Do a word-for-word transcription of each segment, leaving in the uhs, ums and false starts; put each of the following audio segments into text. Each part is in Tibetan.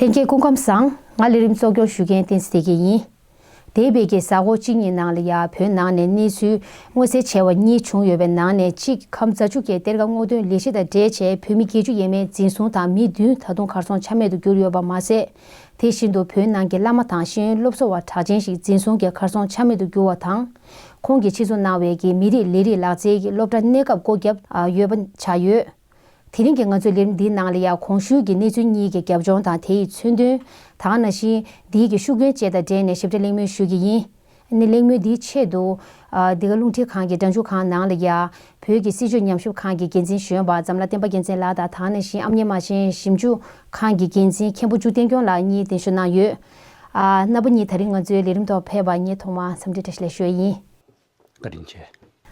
ལྷན་རྒྱས་སྐུ་ཁམས་བཟང་། ང་ལས་རིམ་གཙོ་སྐྱོང་ཞུ་མཁན་བསྟན་འཛིན་བདེ་སྐྱིད་ཡིན། འདས་པའི་གི་གཟའ་འཁོར་གཅིག་གཉིས་ནང་ལ་ཡ་བོད་ནང་ནས་གནས་ཚུལ་མངོན་གསལ་ཆེ་བ་གཉིས་བྱུང་ཡོད་པའི་ནང་ནས་གཅིག་ཁམས་རྫ་ཆུ་ཁའི་གཏེར་ཁ་སྔོག་འདོན་ལས་གཞི་དང་འབྲེལ་བྱས་བོད་མི་བརྒྱད་ཅུ་ཡས་མས་འཛིན་བཟུང་དང་མི་བདུན་ད་དུང་གར་སོང་ཆ་མེད་དུ་གྱུར་ཡོད་པ་མ་ཟད། དེ་བཞིན་དུ་བོད་ནང་གི་བླ་མ་དང་ཤེས་ཡོན་སློབ་གསོ་བ་གྲགས་ཅན་ཞིག་འཛིན་བཟུང་གིས་གར་སོང་ཆ་མེད་དུ་གྱུར་བ་དང་། ཁོང་གིས་ཆེད་འཛུགས་གནང་བའི་གི་མི་རིགས་ལས་རིགས་ལག་རྩལ་གྱི་སློབ་གྲྭ་གནས་སྐབས་སྒོ་བརྒྱབ་ཡོད་པ་ཆགས་ཡོད། དེ་རིང་གི་ང་ཚོའི་ལས་རིམ་འདིའི་ནང་ལ་ཡང་གོང་ཞུས་ཀྱི་གནས་ཚུལ་གཉིས་ཀྱི་རྒྱབ་ལྗོངས་དང་དེ་ཡི་མཚོན་དོན། ད་ག་ནང་བཞིན་འདིའི་གི་ཤུགས་རྐྱེན་བཅས་དང་འབྲེལ་ནས་ཞིབ་ཕྲ་གླེང་མོལ་ཞུ་གི་ཡིན། ཨ་ནི་གླེང་མོལ་འདིའི་ཆེད་དུ། ཨ་འདི་ག་རླུང་འཕྲིན་ཁང་གི་སྒྲ་འཇུག་ཁང་ནང་ལ་ཡ། བོད་ཀྱི་སྲིད་བྱུས་ཉམས་ཞིབ་ཁང་གི་འགན་འཛིན་གཞོན་པ་འཛམ་ལྷ་བསྟན་པ་རྒྱལ་མཚན་ལགས་དང་ད་ག་ནང་བཞིན་ཨ་མྱེས་རྨ་ཆེན་ཞིབ་འཇུག་ཁང་གི་འགན་འཛིན་མཁན་པོ་ཆུ་བསྟན་སྐྱོང་ལགས་གཉིས་གདན་ཞུ་གནང་ཡོད། ཨ་རྣམ་པ་གཉིས་ད་རིང་ང་ཚོའི་ལས་རིམ་ཐོག་ཕེབས་པར་ངས་ཐོག་མར་འཚམས་འདྲི་བཀྲ་ཤིས་བདེ་ལེགས་ཞུ་ཡ་ཡིན། བཀའ་དྲིན་ཆེ།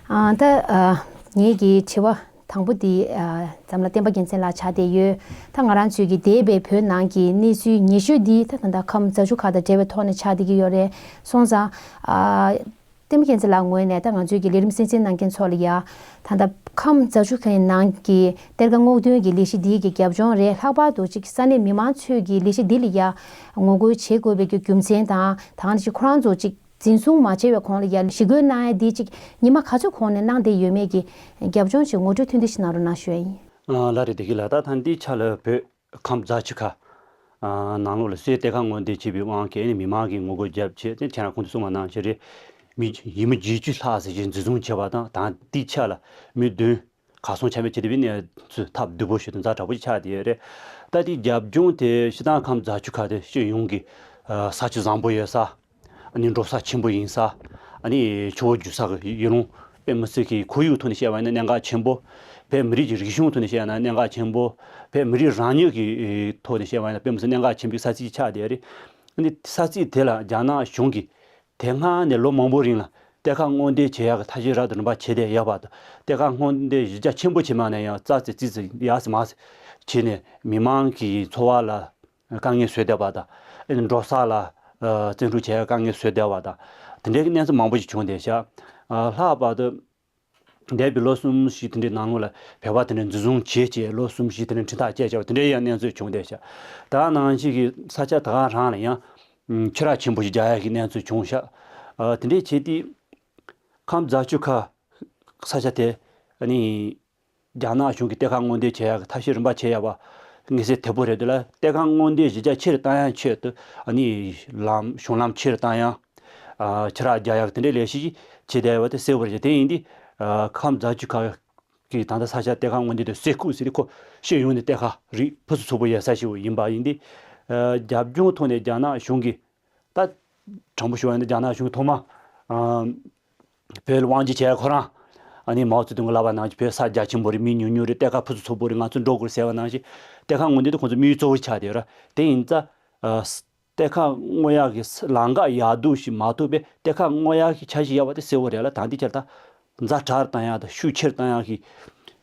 ཨ་ད་ཨ་ངེད་ཀྱི་དྲི་བ་དང་པོ་འདི་ཨ་འཛམ་ལྷ་བསྟན་པ་རྒྱལ་མཚན་ལགས་ཆགས་བསྡད་ཡོད། ད་ང་རང་ཚོའི་གི་འདས་པའི་བོད་ནང་གི་གནས་ཚུལ་ཉེ་ཤོས་འདི་ད་ད་ལྟ་ཁམས་རྫ་ཆུ་ཁ་དང་འབྲེལ་བའི་ཐོག་ནས་ཆགས་བསྡད་ཀྱི་ཡོད་རེད། སོང་ཙང་ཨ་བསྟན་པ་རྒྱལ་མཚན་ལགས་ངོས་ནས་ད་ང་ཚོའི་གི་ལས་རིམ་གསན་གཟིགས་གནང་མཁན་ཚོ་ལ་ཡ། ད་ལྟ་ཁམས་རྫ་ཆུ་ཁའི་ནང་གི་གཏེར་ཁ་སྔོག་འདོན་གྱི་ལས་གཞི་འདི་གི་རྒྱབ་ལྗོངས་རེད། ལྷག་པར་དུ་གཅིག་ས་གནས་མི་མང་ཚོས་ཀྱི་ལས་གཞི་འདི་ལ་ཡ་ངོ་རྒོལ་བྱེད་དགོས་པའི་གི་རྒྱུ་མཚན་དང་ད་ག་ནང་བཞིན་ཁོ་རང་ཚོ་གཅིག་འཛིན་བཟུང་མ་བྱས་པའི་གོང་ལ་ཡ་ཞི་རྒོལ་གནང་ཡ་འདི་གཅིག་ཉི་མ་ག་ཚོད་གོང་ནས་གནང་བསྡད་ཡོད་མེད་ཀྱི་རྒྱབ་ལྗོངས་ཅིག་ངོ་སྤྲོད་ཐུང་ཐུང་ཞིག་གནང་རོགས་གནང་ཞུ་ཡ་ཡིན། ཨ་ལགས་རེད། བདེ་སྐྱིད་ལགས། ད་ད་འདི་ཆ་ལ་བོད་ཁམས་རྫ་ཆུ་ཁ་ཨ་ནང་ལོགས་ལ་སའི་གཏེར་ཁ་སྔོག་འདོན་བྱས་པའི་དབང་གིས་ཨ་ནི་མི་མང་གིས་ངོ་རྒོལ་བརྒྱབ་བྱས་ཏེ་ཁྱེད་རང་གོང་དུ་གསུངས་པ་ནང་བཞིན་རེད། མི་ཡས་མས་བརྒྱད་ཅུ་ལྷག་ཙམ་ཞིག་འཛིན་བཟུང་བྱས་པ་དང་ད་འདི་ཆ་ལ་མི་བདུན་གར་སོང་ཆ་མེད་བྱས་ཏེ་བའི་གནས་ཚུལ་སྟབས་བདེ་པོ་ཞིག་དང་ཛ་དྲག་པོ་ཞིག་ཆགས་བསྡད་ཡོད་རེད། ད་དེའི་རྒྱབ་ལྗོངས་དེ་སྤྱིར་བཏང་ཁམས་རྫ་ཆུ་ཁ་དེ་སྤྱི་ཡོངས་ཀྱི་ཨ་ས་ཆ་བཟང་པོ་ཡོད་ས། ཨ་ནི་འབྲོག་ས་ཆེན་པོ་ཡིན་ས། ཨ་ནི་ཆུ་བོ་རྒྱུག་ས་གི་ཡུལ་ལུང་དཔེ་མི་སྲིད་ཀྱི་ཁོར་ཡུག་ཐོག་ནས་བཤད་པ་ཡིན་ན་གནད་འགག་ཆེན་པོ། བོད་མི་རིགས་ཀྱི་རིག་གཞུང་ཐོག་ནས་བཤད་ན་གནད་འགག་ཆེན་པོ། བོད་མི་རིགས་རང་ཉིད་ཀྱི་ཐོག་ནས་བཤད་པ་ཡིན་ན་དཔེ་མི་སྲིད་གནད་འགག་ཆེན་པོའི་ས་ཚིགས་ཆགས་བསྡད་ཡོད་རེད། ཨ་ནི་ས་ཚིགས་དེ་ལ་རྒྱ་ནག་གཞུང་གིས་དེ་སྔ་ནས་ལོ་མང་པོ་རིང་ལ་གཏེར་ཁ་སྔོག་འདོན་བྱེད་ཡག་གི་ཐབས་ཤེས་རབ་དང་རིམ་པ་བྱས་བསྡད་ཡོད་པ་དང་། གཏེར་ཁ་སྔོག་འདོན་གཞི་རྒྱ་ཆེན་པོ་བྱེད་མ་ནས་ཡང་རྩ་ཙེ་ཙི་ཙི་ཡག་ཙེ་མ་ཙེ་བྱས་ནས་མི་མང་གི་འཚོ་བ་ལ་དཀའ་ངལ་བཟོས་བསྡད་པ་དང་། ཨ་ནི་འབྲོག་ས་ལ་ཨ་བཙན་འཕྲོག་བྱེད་ཡག་དཀའ་ངལ་བཟོས་བསྡད་པ་དང་། དེ་འདྲའི་གནས་ཚུལ་མང་པོ་ཞིག་བྱུང་བསྡད་ཤག་ཨ་ལྷག་པར་དུ་འདས་པའི་ལོ་གསུམ་བཞི་དེ་འདྲའི་ནང་ལོགས་ལ་བོད་པ་དེ་འདྲ་འཛིན་བཟུང་བྱས་བྱས་ལོ་གསུམ་བཞི་དེ་འདྲའི་འཕྲིན་ཐག་བཅད་བྱས་པ་དེ་འདྲའི་ཡང་གནས་ཚུལ་བྱུང་བསྡད་ཤག་ད་ནང་བཞིན་གྱི་ས་ཆ་ད་ག་རང་ལ་ཡང་ཨ་ཆུ་རགས་ཆེན་པོ་ཞིག་རྒྱག་ཡག་གི་གནས་ཚུལ་བྱུང་ཤག་ཨ་དེ་འདྲའི་བྱས་ཏེ་ཁམས་རྫ་ཆུ་ཁ་ས་ཆ་དེ་ཨ་ནི་རྒྱ་ནག་གཞུང་གིས་གཏེར་ཁ་སྔོག་འདོན་བྱེད་ཡག་གི་ཐབས་ཤེས་རིམ་པ་བྱེད་ཡག་པ་མངོན་གསལ་དོད་པོ་རེད་འདུག་ལ། གཏེར་ཁ་སྔོག་འདོན་གཞི་རྒྱ་ཆེ་རུ་བཏང་ཡག་ཆེད་དུ་ཨ་ནི་ལམ་གཞུང་ལམ་ཆེ་རུ་བཏང་ཡག་ཨ་ཆུ་རགས་རྒྱག་ཡག་དེ་འདྲའི་ལས་གཞི་བྱེད་བསྡད་ཡོད་པ་དེ་གསལ་པོ་རེད། དེ་ཡིན་དུས་ཨ་ཁམས་རྫ་ཆུ་ཁ་གི་ད་ལྟ་ས་ཆ་གཏེར་ཁ་སྔོག་འདོན་དེ་གསེར་ཁུག་ཟེར་དུས་ཁོ་སྤྱི་ཡོངས་ནས་གཏེར་ཁ་རིགས་ཕུན་སུམ་ཚོགས་པོ་ཡོད་ས་ཞིག་ཡིན་པ་ཡིན་དུས། ཨ་རྒྱབ་ལྗོངས་ཐོག་ནས་རྒྱ་ནག་གཞུང་གིས་ད་དྲང་པོ་ཞུ་བ་ཡིན་ན་རྒྱ་ནག་གཞུང་ཐོག་མ་ཨ་བོད་ལ་དབང་སྒྱུར་བྱས་ཁོ་རང་ཨ་ནི་མའོ་ཙེ་ཏུང་གིས་ལབ་པ་ནང་བཞིན་བོད་ས་རྒྱ་ཆེན་པོ་རེད། མི་ཉུང་ཉུང་རེད། གཏེར་ཁ་ཕུན་སུམ་ཚོགས་པོ་རེད། ང་ཚོ་འགྲོ་དགོས་ཟེར་བ་ནང་བཞིན་གཏེར་ཁ་སྔོག་འདོན་དེ་ཁོང་ཚོ་དམིགས་ཡུལ་གཙོ་བོ་ཆགས་བསྡད་ཡོད་ར། དེ་ཡིན་ཙང་ཨ་གཏེར་ཁ་སྔོག་ཡག་གི་ལམ་ཁ་ཡག་སྡུག་ཞིག་མ་ཐུག་པས་གཏེར་ཁ་སྔོག་ཡག་གི་འཆར་གཞི་ཡོད་པ་དེ་གསལ་པོ་རེད་ལ། ད་འདི་ཆར་ད་ཛ་དྲག་བཏང་ཡག་དང་ཤུགས་ཆེར་བཏང་ཡག་གི་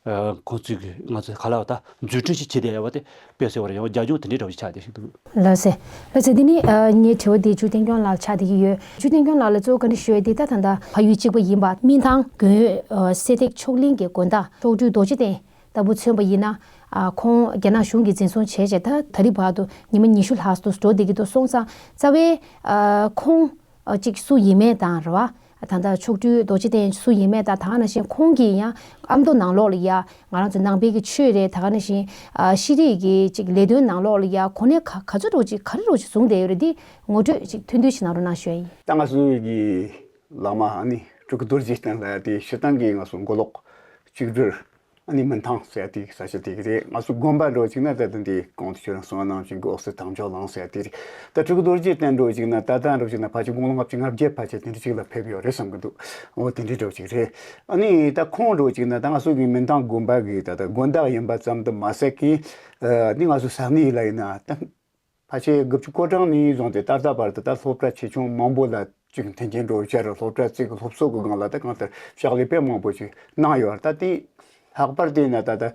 ཨ་ཁོང་ཚོས་ཀྱི་ང་ཚོས་ག་ལ་བ་ད་མཛུབ་ཁྲིད་ཅིག་བྱེད་བསྡད་ཡོད་པ་དེ་དཔེ་གསལ་པོ་རེད། ཡང་རྒྱབ་ལྗོངས་དེ་འདྲའི་འདྲ་བོ་ཞིག་ཆགས་བསྡད་ཤིག་འདུག་ལགས་སེ། ལགས་སེ། འདི་ནི་ཨ་ངའི་དྲི་བ་འདི་ཆུ་བསྟན་སྐྱོང་ལགས་ཆགས་བསྡད་ཀྱི་ཡོད། ཆུ་བསྟན་སྐྱོང་ལགས་ལ་གཙོ་བོ་བཀའ་འདྲི་ཞུ་ཡས་འདི་ད་ད་ལྟ་ཕ་ཡུལ་གཅིག་པ་ཡིན་པ་སྨིན་ཐང་དགོན་ཨ་སེ་ཐེག་མཆོག་གླིང་གི་དགོན་བདག་མཆོག་སྤྲུལ་རྡོ་རྗེ་གདན་ལྟ་བུ་མཚོན་པ་ཡིན་ན། ཨ་ཁོང་རྒྱ་ནག་གཞུང་གིས་འཛིན་བཟུང་བྱས་རྗེས་ད་ད་རེས་བར་དུ་ཉི་མ་ཉི་ཤུ་ལྷག་ཙམ་འགྲོ་བསྡད་ཀྱི་འདུག་སོང་ཙང་རྩ་བའི་ཨ་ཁོང་ཨ་གཅིག་སུ་ཡིན་མིན་དང་རེད་བ། ད་ལྟ་མཆོག་སྤྲུལ་རྡོ་རྗེ་གདན་སུ་ཡིན་མིན་དང་ད་ག་ནང་བཞིན་ཁོང་གིས་ཡང་ཨ་མདོ་ནང་ལོགས་ལ་ཡ་ང་རང་ཚོ་ནང་པའི་གི་ཆོས་རེད། ད་ག་ནང་བཞིན་ཨ་ཤེས་རིག་གི་གཅིག་ལས་དོན་ནང་ལོགས་ལ་ཡ་གོ་གནས་ག་ག་ཚོད་འདྲ་བོ་ཅིག་ག་རེ་འདྲ་བོ་ཅིག་བཟུང་བསྡད་ཡོད་རེད། འདི་ངོ་སྤྲོད་ཅིག་ཐུང་ཐུང་ཞིག་གནང་རོགས་གནང་ཞུ་ཡ་ཡིན། ད་ང་ཚོའི་གི་བླ་མ་ཨ་ནི་སྤྲུལ་སྐུ་རྡོ་རྗེ་གདན་ལ་དེ་སྤྱིར་བཏང་གི་ང་ཚོ་མགོ་ལོག་གཅིག་སྒྲིལ་ཨ་ནི་མི་ཐང་ཟེར་ཡ་དེ་ས་ཆ་དེ་གི་རེད། ང་ཚོ་དགོན་པ་འདྲ་བོ་ཅིག་ན་ད་ལྟ་འདི་གོང་དུ་ཁྱོད་རང་གསུངས་པ་ནང་བཞིན་གི་འོག་སེ་དམ་ཆོས་གླིང་ཟེར་ཡ་དེ་རེད། ད་སྤྲུལ་སྐུ་རྡོ་རྗེ་གདན་འདྲ་བོ་ཅིག་ན་ད་ལྟ་འདྲ་བོ་ཅིག་ན་ཕལ་ཆེར་དགུང་ལོ་ལྔ་བཅུ་ང་བརྒྱད་ཕལ་ཆེར་དེ་འདྲ་ཅིག་ལ་ཕེབས་ཡོད་རེད་བསམ་གི་འདུག་འོ་དེ་འདྲ་འདྲ་བོ་ཅིག་རེད། ཨ་ནི་ད་ཁོང་འདྲ་བོ་ཅིག་ན་ད་ང་ཚོ་གི་མི་ཐང་དགོན་པ་གི་ད་ལྟ་དགོན་བདག་ཡིན་པ་ཙམ་དུ་མ་ཟད་ཀི་ཨ་ནི་ང་ཚོ་ས་གནས་ལ་ཡིན་ན་ད། ཕལ་ཆེར་དགུ་བཅུ་གོ་གྲངས་ནས་བཟུང་སྟེ་ད་ལྟ་བར་དུ་ད་སློབ་གྲྭ་ཆེ་ཆུང་མང་པོ་ལ་ཅིག་མཐུན་རྐྱེན་འགྲོ་བྱ་རུ་སློབ་གྲྭ་བཙུགས་སློབ་གསོ་གི་སྒང་ལ་ད་གང་ལྟར་ཕྱག་ལས་དཔེ་མང་པོ་ཅིག་གནང་ཡོད་རེད། ད་དེ་ ལྷག་པར་དེ་ན་ད་ལྟ་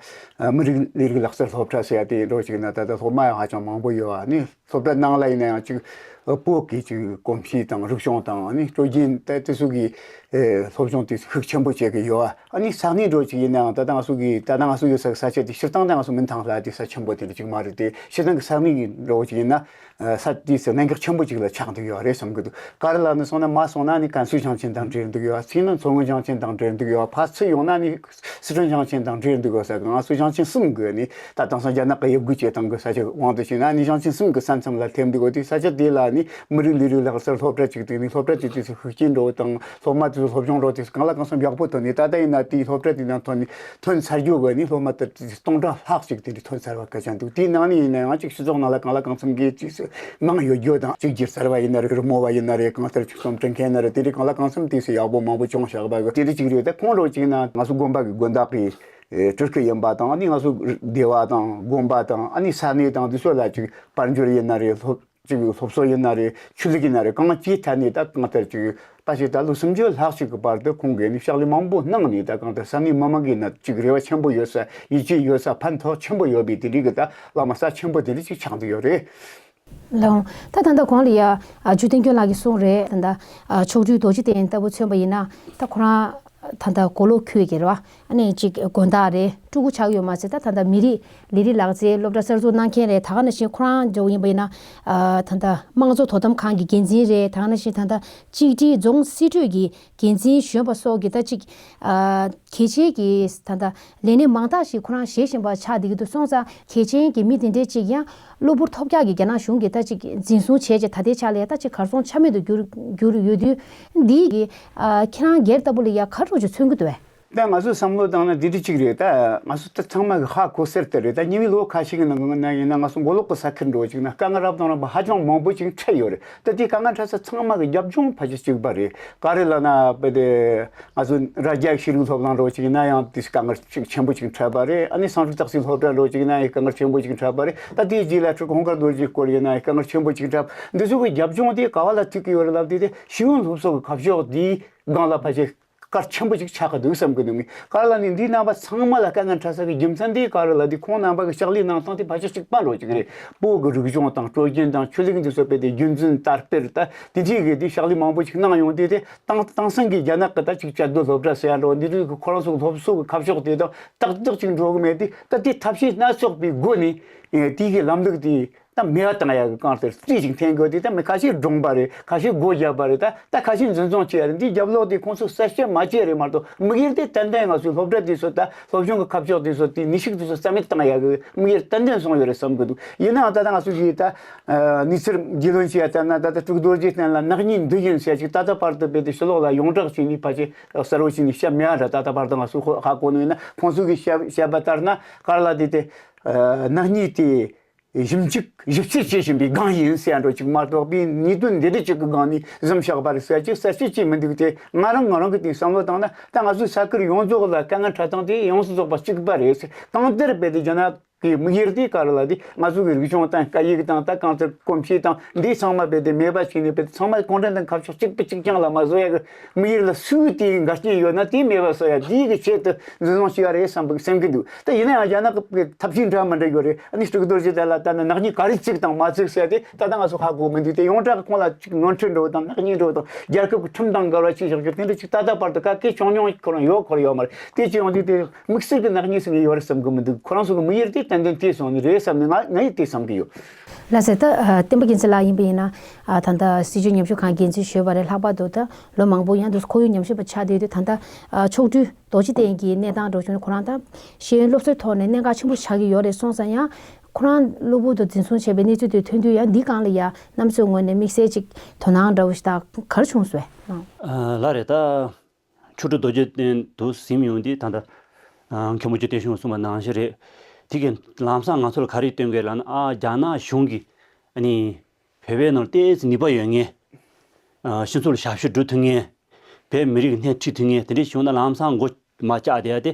མི་རིགས་ལས་རིགས་ལག་རྩལ་སློབ་གྲྭ་ཟེར་ཡ་དེ་འགྲོ་ཅིག་ན་ད་ལྟ་སློབ་མ་ཡང་ཧ་ཅང་མང་པོ་ཡོད་ཨ་ནི། སློབ་གྲྭ་ནང་ལ་ཡིན་ན་ཡང་ཅིག་བོད་ཀྱི་ཅིག་གོམས་གཤིས་དང་རིག་གཞུང་དང་ཨ་ནི་སྲོལ་རྒྱུན་ད་དེ་ཚོ་གི་ཨེ་སློབ་སྦྱོང་དེ་ཤུགས་ཆེན་པོ་བྱེད་ཀྱི་ཡོད་ཨ། ཨ་ནི་ས་གནས་འགྲོ་ཅིག་ཡིན་ན་ཡང་ད་ལྟ་ང་ཚོ་གི་ད་ལྟ་ང་ཚོ་ཡོད་ས་གི་ས་ཆ་དེ་སྤྱིར་བཏང་ད་ང་ཚོ་མིན་ཐང་ལ་དེ་ས་ཆེན་པོ་དེ་འདྲ་ཅིག་མ་རེད་དེ། སྤྱིར་བཏང་གི་ས་གནས་ཀྱི་འགྲོ་ཅིག་ཡིན་ན་ཨ་ས་དེ་ས་གནད་འགག་ཆེན་པོ་ཅིག་ལ་ཆགས་འདུག་ཡོད་རེད་བསམ་གི་འདུག་ག་རེ་ལབ་ན་སོང་ན་མ་སོང་ན་ནི་ཀན་སུའུ་ཞིང་ཆེན་དང་འབྲེལ་འདུག་ཡོད། ཚིག་ནི་མཚོ་སྔོན་ཞིང་ཆེན་དང་འབྲེལ་འདུག་ཡོད། ཕར་ཚུར་ཡོང་ན་ནི་སི་ཁྲོན་ཞིང་ཆེན་དང་འབྲེལ་འདུག་ཡོད་ས་གི་ང་ཚོ་ཞིང་ཆེན་གསུམ་གི་ནི་ད་དེང་སང་རྒྱ་ནག་གི་ཡུལ་སྐོར་བྱེད་སྟངས་གི་ས་ཆ་དབང་དུ་བྱས་ན་ནི་ཞིང་ཆེན་གསུམ་གི་ས་མཚམས་ལ་ཐེབས་འདུག་ཡོད། དེ་ས་ཆ་དེ་ལ་ནི་མི་རིགས་ལས་རིགས་ལག་རྩལ་སློབ་གྲྭ་ཅིག་དེ་ནི་སློབ་གྲྭ་དེ་དུས་སུ་ཤུགས་རྐྱེན་འགྲོ་དང་སློབ་མ་དེ་ཚོ་སློབ་སྦྱོང་འགྲོ་དུས་སུ་གང་ལ་གང་འཚམ་ཡག་པོ་ཐོན་ནས་ད་ལྟ་ཡིན་ན་དེའི་སློབ་གྲྭ་དེ་ནང་ཐོན་ནས་ཐོན་ཚར་རྒྱུ་གི་ནི་སློབ་མ་དེ་དུས་སྟོང་ཕྲག་ལྷག་ཅིག་དེ་འདྲ་ཐོན་ཚར་བ་སྐད་ཆ་འདུག་དེའི་ནང་ནས་ཡིན་ན་ཡང་ཅིག་སྤྱི་ཚོགས་ནང་ལ་གང་ལ་གང་འཚམ་གྱི་ཅིག་སུ་མང་ཡོད་རྒྱུ་དང་གཅིག་སྒྱུ་རྩལ་བ་ཡིན་ན་རེད། རི་མོ་བ་ཡིན་ན་རེད། གང་ལྟར་ཅིག་རྩོམ་འབྲི་མཁན་ན་རེད། དེ་འདྲ་གང་ལ་གང་འཚམ་དུས་སུ་ཡག་པོ་མང་པོ་བྱུང་བཞག་པ་གི་དེ་འདྲ་ཅིག་རེད། ད་ཁོང་རོགས་ཅིག་ན་ང་ཚོ་དགོན་པ་གི་དགོན་བདག་གི་ཨེ་སྤྲུལ་སྐུ་ཡིན་པ་དང་ཨ་ནི་ང་ཚོ་སྡེ་བ་དང་དགོན་པ་དང་ཨ་ནི་ས་གནས་དང་འདི་ཚོ་ལ་ཅིག་དཔལ་འབྱོར་ཡིན་ན་རེད། སློབ་ཅིག་སློབ་གསོ་ཡིན་ན་རེད། ཆོས་ལུགས་ཡིན་ན་རེད། གང་ཅིའི་ཐད་ནས་ད་གང་ལྟར་ཅིག་ཕལ་ཆེར་ད་ལོ་སུམ་ཅུ་ལྷག་ཅིག་གི་བར་དུ་ཁོང་གིས་ནི་ཕྱག་ལས་མང་པོ་གནང་ནས་ད་གང་ལྟར་ས་གནས་མི་མང་གིས་ན་ཅིག་རེ་བ་ཆེན་པོ་ཡོད་ས་ཡིད་ཆེས་ཡོད་ས་ཕན་ཐོགས་ཆེན་པོ་ཡོད་པའི་དེ་འདྲའི་གི་ད་བླ་མ་ས་ཆེན་པོ་དེ་འདྲ་ཅིག་ཆགས་བསྡད་ཡོད་རེད། ལགས། ད་ད་ལྟ་གོང་ལ་ཡ་ཨ་ཇུ་བསྟན་སྐྱོན་ལགས་ཀྱིས་གསུངས་རེད། ད་ལྟ་ཨ་མཆོག་སྤྲུལ་རྡོ་རྗེ་གདན་ལྟ་བུ་མཚོན་པ་ཡིན་ན་ད་ཁོ་རང་ད་ལྟ་མགོ་ལོག་ཁུལ་གྱི་རེད་བ། ཨ་ནི་གཅིག་དགོན་བདག་རེད། སྤྲུལ་སྐུ་ཆགས་ཡོད་མ་ཟད་ད་ད་ལྟ་མི་རིགས་ལས་རིགས་ལག་རྩལ་སློབ་གྲྭ་གསར་འཛུགས་གནང་མཁན་རེད། ད་ག་ནང་བཞིན་ཁོ་རང་འཇོག་ཡིན་པ་ཡིན་ན་ཨ་ད་ལྟ་དམངས་གཙོ་དོ་དམ་ཁང་གི་འགན་འཛིན་རེད། ད་ག་ནང་བཞིན་ད་ལྟ་གཅིག་སྒྲིལ་རྫོང་སྲིད་གྲོས་ཀྱི་འགན་འཛིན་གཞོན་པ་སོགས་ཀྱི་ད་ཅིག་ཨ་གལ་ཆེའི་གི་ད་ལྟ་ལས་གནས་མང་དག་ཞིག་ཁོ་རང་བཞེས་བཞིན་པ་ཆགས་བསྡད་ཀྱི་འདུག་སོང་ཙང་གལ་ཆེན་གྱི་མི་དེ་འདྲའི་ཅིག་ཡང་གློ་བུར་ཐོལ་རྒྱག་གི་རྒྱ་ནག་གཞུང་གིས་ད་ཅིག་འཛིན་བཟུང་བྱས་རྗེས་ད་ལྟའི་ཆ་ལ་ཡ་ད་ཅིག་གར་སོང་ཆ་མེད་དུ་གྱུར་གྱུར་ཡོད་དུས་འདིའི་གི་ཨ་ཁྱེད་རང་སྒེར་ལྟ་བུ་ལ་ཡ་ག་འདྲ་ཅིག་མཚོན་གྱི་འདུག་བས། ད་ང་ཚོས་བསམ་བློ་བཏང་ན་འདི་འདྲ་ཅིག་རེད། ད་ང་ཚོ་ད་ཚང་མ་གི་ཧ་གོ་གསལ་དུ་རེད། ད་ཉེ་བའི་ལོ་ཁ་ཤས་ཀྱི་ནང་གི་ནང་ཡིན་ན་ང་ཚོ་མགོ་ལོག་གི་ས་ཁུལ་འགྲོ་ཅིག་ན་དཀའ་ངལ་རབ་དང་རིམ་པ་ཧ་ཅང་མང་པོ་ཅིག་འཕྲད་ཡོད་རེད། ད་དེའི་དཀའ་ངལ་འཕྲད་ས་ཚང་མ་གི་རྒྱབ་ལྗོངས་ཕལ་ཆེར་གཅིག་པ་རེད། ག་རེ་ལབ་ན་བས་དེ་ང་ཚོ་རྭ་རྒྱ་ཤེས་རིག་སློབ་གླིང་འགྲོ་ཅིག་ན་ཡང་དེ་དཀའ་ངལ་ཅིག་ཆེན་པོ་ཅིག་འཕྲད་པ་རེད། ཨ་ནི་སངས་རྒྱས་བསྟག་ཚིག་སློབ་གྲྭ་འགྲོ་ཅིག་ན་ཡང་དཀའ་ངལ་ཆེན་པོ་ཅིག་འཕྲད་པ་རེད། ད་དེའི་རྗེས་ལ་སྤྲུལ་སྐུ་ཧོང་ཀར་རྡོ་རྗེའི་སྐོར་ཡིན་ན་ཡང་དཀའ་ངལ་ཆེན་པོ་ཅིག་འཕྲད། འདི་ཚོ་གི་རྒྱབ་ལྗོངས་དེ་ག་བ་ལ་ཐུག་གི་ཡོད་རེད་ལབ་དུས་དེ་ཤེས་ཡོན་སློབ་གསོ་གི་ཁ་ཕྱོགས་དེའི་སྒང་ལ་ཕལ་ཆེར་གལ་ཆེན་པོ་ཅིག་ཆགས་ཀྱི་འདུག་བསམ་གྱི་འདུག་མི་ག་རེ་ལབ་ན་འདིའི་རྣམ་པ་ཚང་མ་ལ་དཀའ་ངལ་འཕྲད་ས་གི་རྒྱུ་མཚན་དེ་ག་རེ་ལབ་དུས་ཁོང་རྣམ་པ་གི་ཕྱག་ལས་གནང་སྟངས་དེ་ཕལ་ཆེར་གཅིག་པ་འགྲོ་གི་རེད། བོད་ཀྱི་རིག་གཞུང་དང་སྲོལ་རྒྱུན་དང་ཆོས་ལུགས་འདི་ཚོ་སྤེལ་ཏེ་རྒྱུན་འཛིན་དར་སྤེལ་ད་དེ་འདྲའི་གི་དེ་ཕྱག་ལས་མང་པོ་ཞིག་གནང་ཡོང་དུས་དེ་དེང་དེང་སང་གི་རྒྱ་ནག་གི་ད་ཅིག་བཅའ་སྡོད་སློབ་གྲྭ་ཟེར་ཡ་འགྲོ་འདི་འདྲའི་གི་ཁོ་རང་ཚོ་གི་སློབ་གསོ་གི་ཁ་ཕྱོགས་དེ་དང་ཏག་ཏག་ཅིག་འགྲོ་གི་མེད་དུས་ད་དེ་ཐབས་ཤེས་སྣ་ཚོགས་པའི་སྒོ་ནས་དེའི་གི་ལམ་ལུགས་དེ་ད་མེད་པ་བཏང་ཡག་གི་གང་ལྟར་རྩིས་ཤིག་འཐེན་དགོས་དེ་ད་མི་ཁ་ཤས་བགྲངས་པ་རེད། ཁ་ཤས་སྒོ་བརྒྱབ་པ་རེད། ད་ད་ཁ་ཤས་འཛིན་བཟུང་བྱས་རེད། འདིའི་རྒྱབ་ལོགས་དེ་ཁོང་ཚོས་གསལ་བཤད་མ་བྱས་རེད་མ་གཏོགས་དམིགས་ཡུལ་དེ་ཏན་ཏན་ང་ཚོའི་སློབ་གྲྭ་དེ་ཚོ་ད་སློབ་སྦྱོང་གི་ཁ་ཕྱོགས་དེ་ཚོ་དེ་ནུས་ཤུགས་དེ་ཚོ་རྩ་མེད་བཏང་ཡག་གི་དམིགས་ཡུལ་ཏན་ཏན་བཟུང་ཡོད་རེད་བསམ་གི་འདུག་ཡིན་ནའང་ད་ལྟ་ང་ཚོ་གིས་ད་གནས་ཚུལ་རྒྱུས་ལོན་བྱས་ཡ་ལྟར་ན་ད་ལྟ་སྤྲུལ་རྡོ་རྗེ་གདན་ལ་ནག་ཉེས་འདུ་བཞིན་ཟེར་ཅིག་ད་ལྟ་བར་དུ་རྦད་དེ་ཕྱི་ལོགས་ལ་ཡོངས་གྲགས་བྱས་ནས་ཕལ་ཆེར་གསལ་བོ་བྱས་ནས་བཤད་མེད་ཡ་འདྲ། ད་ལྟ་བར་དུ་ང་ཚོས་ཧ་གོ་ནི་ཡིན་ན་ཁོང་ཚོ་གིས་བཤད་བཤད་པ་ལྟར་ན་ག་རེ་ལབ་དེ་དེ་ནག་ཉེས་དེ། ཞིབ་འཇུག་ཞིབ་བཤེར་བྱེད་བཞིན་པའི་སྒང་ཡིན་ཟེར་ཡ་འདྲ་ཅིག་མ་གཏོགས་པའི་ཉེས་དོན་འདི་འདྲ་ཅིག་གི་སྒང་ནས་བཟུང་བཞག་པ་རེད་ཟེར་ཅིག་གསལ་བཤད་བྱས་མི་འདུག་དེ་ང་རང་ང་རང་གི་སྟེང་བསམ་བློ་བཏང་ན་ད་ང་ཚོའི་ས་ཁུལ་ཡོངས་རྫོགས་ལ་དཀའ་ངལ་འཕྲད་སྟངས་དེ་ཡོངས་སུ་རྫོགས་པ་གཅིག་པ་རེད་ཟེར། གང་ལྟར་རྦད་དེ་རྒྱ་ནག་གི་དམིགས་ཡུལ་དེ་ག་རེ་ལབ་དེ་ང་ཚོ་གི་རིག་གཞུང་དང་སྐད་ཡིག་དང་ད་གང་ལྟར་གོམས་གཤིས་དང་འདི་ཚང་མ་རྦད་དེ་མེད་པ་བྱས་ནས་རྦད་དེ་ཚང་མ་གུང་ཁྲན་ཏང་ཁ་ཕྱོགས་གཅིག་པ་གཅིག་རྐྱང་ལ་མ་བཟོ་ཡ་གི་དམིགས་ཡུལ་ལ་སུའི་དེའི་འགལ་རྐྱེན་ཡོད་ན་དེ་མེད་པ་བཟོ་ཡ་འདི་གི་ཆེད་དུ་འཛིན་བཟུང་བྱས་ཡ་རེད་བསམ་པ་སེམས་ཀྱི་འདུག་ད་ཡིན་ན་ཡང་རྒྱ་ནག་གི་ཐབས་ཤེས་འདྲ་མི་འདྲ་ཡོད་རེད། ཨ་ནི་སྤྲུལ་སྐུ་རྡོ་རྗེ་གདན་ལ་ལྟ་ན་ནག་ཉེས་ག་རེ་བཙུགས་དང་མ་བཙུགས་ཟེར་ཏེ་ད་ལྟ་ང་ཚོ་ཧ་གོ་མི་འདུག་དེ་ཡོངས་གྲགས་ཁོང་ལ་ཅིག་ནོར་འཁྲུལ་འགྲོ་དང་ནག་ཉེས་འགྲོ་དང་རྒྱལ་ཁབ་ཀྱི་ཁྲིམས་དང་འགལ་བ་ཅིག་བཞག་རྒྱུ་དེ་འདྲ་ཅིག་ད་ལྟ་བར་དུ་ག་གེ་བྱུང་མྱོང་ཁོ་རང་ཡོད་ཁོ་རང་ཡོད་མ་རེད། དེ་ཅི་ཡོང་དུས་དེ་དམིགས་བསལ་གྱི་ནག་ཉེས་ཟེར་མཁན་ཡོད་རེད་བསམ་གི་མི་འདུག་ཁོ་རང་ཚོ་གི་དམིགས་ཡུལ་དེ་ཏན་ཏན་དེ་སོང་ནི་རེད་བསམ་ནས་ང་ང་ཡིས་དེ་བསམ་གི་ཡོད། ལགས་སེ། ད་ཨ་བསྟན་པ་རྒྱལ་མཚན་ལགས་ཡིན་པ་ཡིན་ན་ཨ་ད་ལྟ་སྲིད་བྱུས་ཉམས་ཞིབ་ཁང་འགན་འཛིན་ཞུས་པ་རེད། ལྷག་པར་དུ་ད་ལོ་མང་པོ་ཡང་དུ་ཁོར་ཡུག་ཉམས་ཞིབ་པ་ཆགས་བསྡད་དུས་ད་ལྟ་ཨ་མཆོག་སྤྲུལ་རྡོ་རྗེ་གདན་གྱི་གནས་སྟངས་འགྲོ་བྱུང་ཁོ་རང་ད་ཤེས་ཡོན་སློབ་གསོའི་ཐོག་ནས་གནད་འགག་ཆེན་པོ་ཆགས་ཀྱི་ཡོད་རེད། སོང་ཙང་ཡང་ཁོ་རང་གློ་བུར་དུ་འཛིན་བཟུང་བྱས་པའི་གནས་ཚུལ་དེ་ཐོན་དུས་ཡང་འདི་སྒང་ལ་ཡང་རྣམ་པ་ཚོའི་ངོས་ནས་དམིགས་བསལ་ཅིག་དོ་སྣང་འདྲ་བོ་ཞིག་ད་ག་རེ་བྱུང་སོང་། ལགས་རེད། ད་མཆོག་སྤྲུལ་རྡོ་རྗེ་གདན་དུ་གཟིམས་ཡོང་དུས་ད་ལྟ་ཨ་མཁན་པོ་ཇོ་བསྟན་སྐྱོན་གསུངས་པ་ནང་བཞིན་རེད། དེ་གི་ལམ་སང་ང་ཚོ་ལ་ག་རེ་སྟོན་གི་ལབ་ན་ཨ་རྒྱ་ནག་གཞུང་གིས་ཨ་ནི་བོད་པའི་ནང་ལ་ཏོག་ཙམ་ནུས་པ་ཡོད་མཁན། ཨ་སྤྱི་ཚོགས་ལ་ཞབས་ཞུ་སྒྲུབ་ཐུབ་མཁན། བོད་མི་རིགས་སྣེ་ཁྲིད་ཐུབ་མཁན་དེ་འདྲ་བྱུང་ན་ལམ་སང་མགོ་མ་བཀྱག་བསྡད་ཡ་དེ་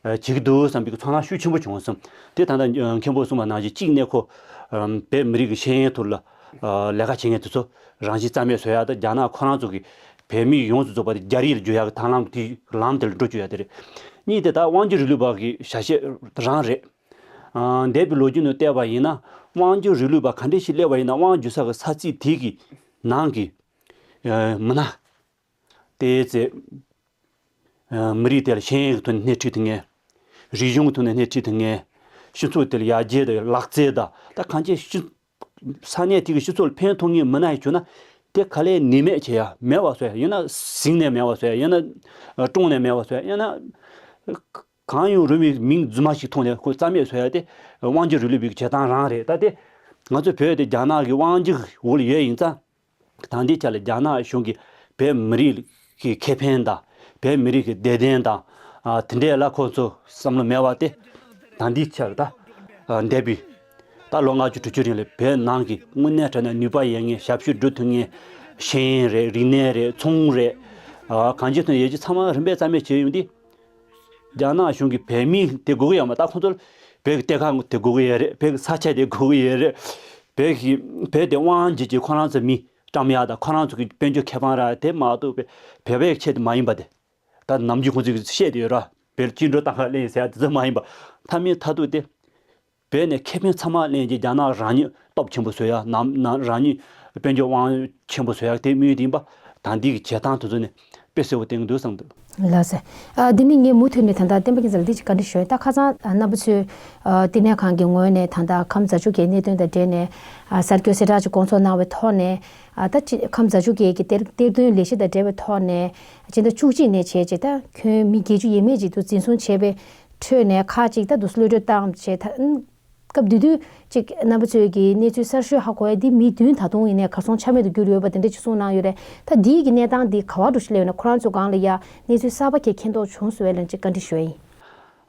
ཨ་བྱེད་ཀྱི་འདུག་བསམ་པའི་ཚོར་སྣང་ཤུགས་ཆེན་པོ་བྱུང་སོང་། དེ་ད་ལྟ་ཨ་མཁན་པོ་གསུངས་པ་ནང་བཞིན་གཅིག་ནས་ཁོ་ཨ་བོད་མི་རིགས་ཀྱི་ཤེས་ཡོན་ཐོག་ལ་ཨ་ལས་ཀ་བྱེད་མཁན་དེ་ཚོ་རང་བཞིན་རྩ་མེད་བཟོ་ཡ་དང་རྒྱ་ནག་ཁོ་རང་ཚོ་གི་ བོད་མི་ཡོངས་སུ་རྫོགས་པ་དེ་རྒྱ་རིགས་ལ་བསྒྱུར་ཡག་གི་ཐབས་ལམ་དེ་ལམ་དེ་ལ་འགྲོ་བཅུག་ཡག་དེ་རེད། གཉིས་དེ་ད་དབང་སྒྱུར་རིང་ལུགས་པ་གི་བྱ་བྱེད་རང་རེད། ཨ། འདས་པའི་ལོ་རྒྱུས་ནང་བལྟས་པ་ཡིན་ན། དབང་སྒྱུར་རིང་ལུགས་པ་ག་འདྲ་ཞིག་སླེབས་པ་ཡིན་ན། དབང་སྒྱུར་ས་གི་ས་ཚིགས་དེ་གི་ནང་གི། ཨ། མི་སྣ་དེ་ཚོས། ཨ། མི་རིགས་དེ་ལ་ཤེས་ཡོན་གྱི་ཐོག་ནས་སྣེ་ཁྲིད་ཐུབ་མཁན། རིག་གཞུང་གི་ཐོག་ནས་སྣེ་ཁྲིད་ཐུབ་མཁན། སྤྱི་ཚོགས་དེ་ལ་ཡར་རྒྱས་དང་ལག་རྩལ་དང་། ད་གང་ཅི་སྤྱི། ས་གནས་དེ་གི་སྤྱི་ཚོགས་ལ་ཕན་ཐོགས་མཁན་མི་སྣ་ཞིག་བྱུང་ན། དེ་ག་ལེར་ནད་མེད་བྱེད་ཡ། མེད་པ་བཟོ་ཡ། ཡང་ན་ཟིང་ནས་མེད་པ་བཟོ་ཡ། ཡང་ན་བཀྲོངས་ནས་མེད་པ་བཟོ་ཡ། ཡང་ན་གང་ཡང་རུང་བའི་མིང་རྫུན་མ་ཞིག་ཐོགས་ནས་ཁོ་རྩ་མེད་བཟོ་ཡ་དེ་དབང་སྒྱུར་རིང་ལུགས་པའི་བྱེད་སྟངས་རང་རེད། ད་དེ་ང་ཚོ་བོད་དེ་རྒྱ་ནག་གི་དབང་སྒྱུར་འོག་ལ་ཡོད་ཡིན་ཙང་། ད་ལྟའི་ཆ་ལ་རྒྱ་ནག་གཞུང་གིས་བོད་མི་རིགས་ཀྱི་ཁེ་ཕན་དང་། བོད་མི་རིགས་ཀྱི་བདེ་དོན་དང་། ཨ། དེ་འདྲའི་ལ་ཁོ་ཚོ་བསམ་བློ་མེད་པ་དེ། ད་ལྟའི་ཆར་ད། ཨ། འདས་པའི་ད་ལོ་ལྔ་བཅུ་དྲུག་ཅུ་རིང་ལ་བོད་ནང་གི་དངོས་གནས་དྲང་གནས་ནུས་པ་ཡོད་མཁན། ཞབས་ཞུ་སྒྲུབ་ཐུབ་མཁན། ཤེས་ཡོན་རེད། རིག་གནས་རེད། ཚོང་རེད། ཨ། གང་ཅིའི་ཐོག་ནས་ཡོད་རྒྱུ་ཚང་མ་རིམ་པས་རྩ་མེད་བྱས་ཡོང་དུས། རྒྱ་ནག་གཞུང་གིས་བོད་མི་དེ་དགོས་ཀྱི་ཡོད་མ། ད་ཁོང་ཚོར་བོད་ཀྱི་གཏེར་ཁ་དེ་དགོས་ཀྱི་ཡོད་རེད། བོད་ཀྱི་ས་ཆ་དེ་དགོས་ཀྱི་ཡོད་རེད། བོད་ཀྱི། བོད་དེ་དབང་བྱེད་ཀྱི་ཁོ་རང་ཚོའི་མི་བཀྲམ་ཡག་དང་། ཁོ་རང་ཚོ་གི་དཔལ་འབྱོར་ཁེ་དབང་རག་དེ་མ་གཏོགས་པའི་བོད་པའི་ཆེད་དུ་མ་ཡིན་པ་དེ། ད་ནམ་རྒྱུན་ཁོང་ཚོས་བཤད་དེ་ཡོད་ར། བོད་ལ་བཅིངས་འགྲོལ་བཏང་ག་ལེན་ཟེར་ཡ་དེ་ཚོ་མ་ཡིན་པ། མཐའ་མའི་མཐའ་ཐུག་དེ། བོད་ནས་ཁེ་ཕན་ཚང་མ་ལེན་གྱི་རྒྱ་ནག་རང་ཉིད་སྟོབས་ཆེན་པོ་བཟོ་ཡ། ནམ་ནམ་རང་ཉིད་དཔལ་འབྱོར་དབང་ཆེན་པོ་བཟོ་ཡ་དེ་དམིགས་ཡུལ་ཡིན་པ། ད་ལྟའི་གི་བྱེད་སྟངས་དེ་ཚོ་ནས་དཔེ་གསལ་པོ་བསྟན་གྱི་འདུག་བསམ་འདུག། ལགས་སོ། ཨ། འདི་ནི་ངས་མུ་མཐུད་ནས་ད་ལྟ་བསྟན་པ་རྒྱལ་མཚན་ལ་འདི་ཅིག་བཀའ་འདྲི་ཞུ་ཡ། ད་ཁ་སང་རྣམ་པ་ཚོས། ཨ། བསྟི་གནས་ཁང་གི་ངོས་ནས་ད་ལྟ་ཁམས་རྫ་ཆུ་ཁའི་གནད་དོན་དང་འབྲེལ་ནས། ཨ། གསར་འགོད་གསལ་བསྒྲགས་ཅིག་སྐོང་ཚོགས་གནང་བའི་ཐོག་ནས། ཨ། ད་ཅི། ཁམས་རྫ་ཆུ་ཁའི་གི་གཏེར་གཏེར་དོན་ལས་གཞི་དང་འབྲེལ་བའི་ཐོག་ནས། སྤྱི་ཟླ་བཅུ་གཅིག་ནས་བྱས་རྗེས་ད་ཁྱོན་མི་བརྒྱད་ཅུ་ཡས་མས་ཅིག་འདུག་འཛིན་བཟུང་བྱས་པའི་ཁྲོད་ནས་ཁག་ཅིག་ད་འདུག་གློད་གྲོལ་བཏང་བྱས། ད་སྐབས་དེ་དུས་ཅིག་རྣམ་པ་ཚོས་ཀྱི་གནས་ཚུལ་གསར་ཤོས་ཧ་གོ་ཡ་འདི་མི་བདུན་ད་དུང་ཡིན་ནའི་གར་སོང་ཆ་མེད་དུ་གྱུར་ཡོད་པ་དེ་འདྲ་ཅིག་གསུངས་གནང་ཡོད་རེད། ད་འདིའི་གི་གནས་སྟངས་འདི་ག་བ་འགྲོ་ཞིག་སླེབས་ཡོད་ན། ཁོ་རང་ཚོའི་སྒང་ལ་ཡ་གནས་ཚུལ་གསར་པ་གས་མཁྱེན་རྟོགས་བྱུང་སོང་བས་ལན་ཅིག་བཀའ་འདྲི་ཞུ་ཡ་ཡིན།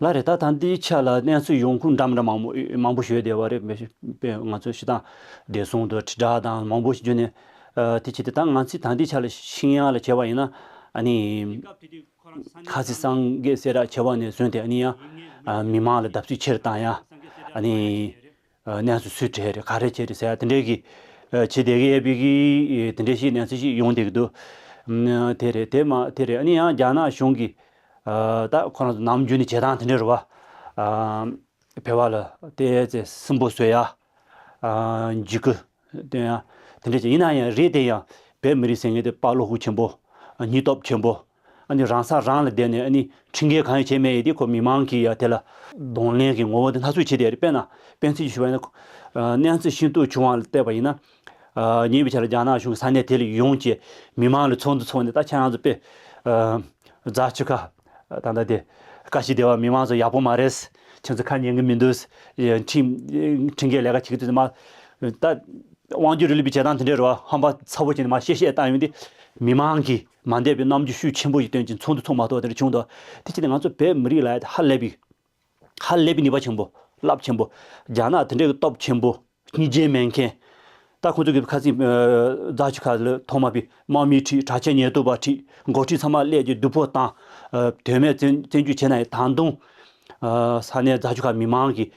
ལགས་རེད། ད་ད་འདིའི་ཆ་ལ་གནས་ཚུལ་ཡོང་ཁུངས་འདྲ་མི་འདྲ་མང་པོ་མང་པོ་ཞིག་ཡོད་བསྡད་པ་རེད། མི་ཤེས་པས། ང་ཚོ་སྤྱིར་བཏང་བདེ་སྲུང་དང་དྲིལ་བསྒྲགས་དང་མང་པོ་ཞིག་བརྒྱུད་ནས། ཨ། དེ་བྱས་ཏེ་ད་ང་ཚོས་ད་ལྟའི་ཆ་ལ་ཤེས་ཡོན་ལ་བྱས་པ་ཡིན་ན། ཨ་ནི། ཁ་སང་གསར་འགོད་གསལ་བསྒྲགས་བྱས་པ་ནས་བཟུང་སྟེ། ཨ་ནི་ཡང་། ཨ། མི་མང་ལ་བརྡབ་གསིག་ཆེ་རུ་བཏང་ཡ། ཨ་ནི། ཨ། གནས་ཚུལ་སུས་སྤྲད་རེད། ག་རེ་བྱས་རེད་ཟེར་ཡ་དེ་འདྲའི་གི། ཨ། བྱེད་བསྡད་ཀྱི་ཡོད་པའི་གི། ཨ། དེ་འདྲའི་ཞིག་གནས་ཚུལ་ཞིག་ཡོང་བསྡད་ཀྱི་འདུག། ཨ། དེ་རེད། དེ་མ་དེ་རེད། ཨ་ནི་ཡང་རྒྱ་ནག་གཞུང་གིས། ཨ། ད་ཁོ་རང་ཚོ་ནམ་རྒྱུན་ནས་བྱེད་སྟངས་དེ་འདྲ་རེད་བ། ཨ། བོད་པ་ལ་ཏོག་ཙམ་སུན་པོ་བཟོ་ཡ། ཨ། འཇིགས་སྐུལ་སྟོན་ཡ་དེ་འདྲ་བྱས། ཡིན་ན་ཡང་རེད། དེ་ཡང་བོད་མི་རིགས་ཟེར་མཁན་དེ་དཔའ་བློ་ཁོག་ཆེན་པོ། ཨ། སྙིང་སྟོབས་ཆེན་པོ། ཨ་ནི་རང་ས་རང་ལ་བསྡད་ནས། ཨ་ནི་ཁྲིམས་འགལ་གང་ཡང་བྱས་མེད་ཡ་དེ་ཁོ་མི་མང་གི་ཡ་དེ་ལ་གདོང་ལེན་གྱི་ངོ་བོ་དེ་སྣ་ཚོགས་བྱས་བསྡད་རེད། དཔེར་ན་དཔེ་མཚོན་ཞུ་བ་ཡིན་ན། ཨ། གནས་ཚུལ་ཤིན་ཏུ་བྱུང་བ་ལ་བལྟས་པ་ཡིན་ན། ཨ། ཉེ་བའི་ཆར་རྒྱ་ནག་གཞུང་གིས་ས་གནས་དེ་ལ་ཡོང་བྱས་མི་མང་ལ་ཚོགས་འདུ་ཚོགས་ནས། ད་ཁྱེད་རང་ཚོ་དཔེ། ཨ། རྫ་ཆུ་ཁ། ད་ལྟ་དེ་ཀ་ཤི་སྡེ་བ་མི་མང་ཚོ་ཡག་པོ་མ་རེད། ཁྱེད་ཚོ་ཁ་ཉན་གི་མི་འདུག། ཁྲིམས་ཁྲིམས་འགལ་ལས་ཀ་བྱེད་ཀྱི་འདུག་ཟེར་མ། ད་དབང་སྒྱུར་རིང་ལུགས་པའི་བྱེད་སྟངས་དེ་འདྲའི་རེད་བ། ཧམ་པ་ཚ་པོ་བྱས་ནས་མར་བཤད་བཤད་བཏང་ཡོང་དུས། མི་མང་གིས་མ་འདོད་པའི་རྣམ་འགྱུར་ཤུགས་ཆེན་པོ་ཞིག་སྟོན་ཅིང་ཚོགས་འདུ་ཚོགས་མ་ཐུབ་པ་དེ་འདྲ་བྱུང་འདུག། དེ་བྱས་ནས་ང་ཚོ་བོད་མི་རིགས་ལ་ཧ་ལས་པའི། ཧ་ལས་པའི་ནུས་པ་ཆེན་པོ། རླབས་ཆེན་པོ། རྒྱ་ནག་དེ་འདྲའི་གི་སྟོབས་ཆེན་པོ། སྙིང་རྗེ་མེད་མཁན། ད་ཁོ་ཚོ་གི་ཁ་སང་། ཨ། རྫ་ཆུ་ཁ་ལ་ཐོག་མ་པའི་དམག་མི་ཁྲིད། དྲག་ཆས་ཉེན་རྟོག་པ་ཁྲིད། འགོ་ཁྲིད་ཚང་མ་སླེབས་ཀྱི་སྡུག་པོ་བཏང་། ཨ། དོན་མེད་བཙན་བཙན་སྐྱོང་བྱས་ན་ཡང་། ད་དུང་། ཨ། ས་གནས་རྫ་ཆུ་ཁ་མི་མང་གིས་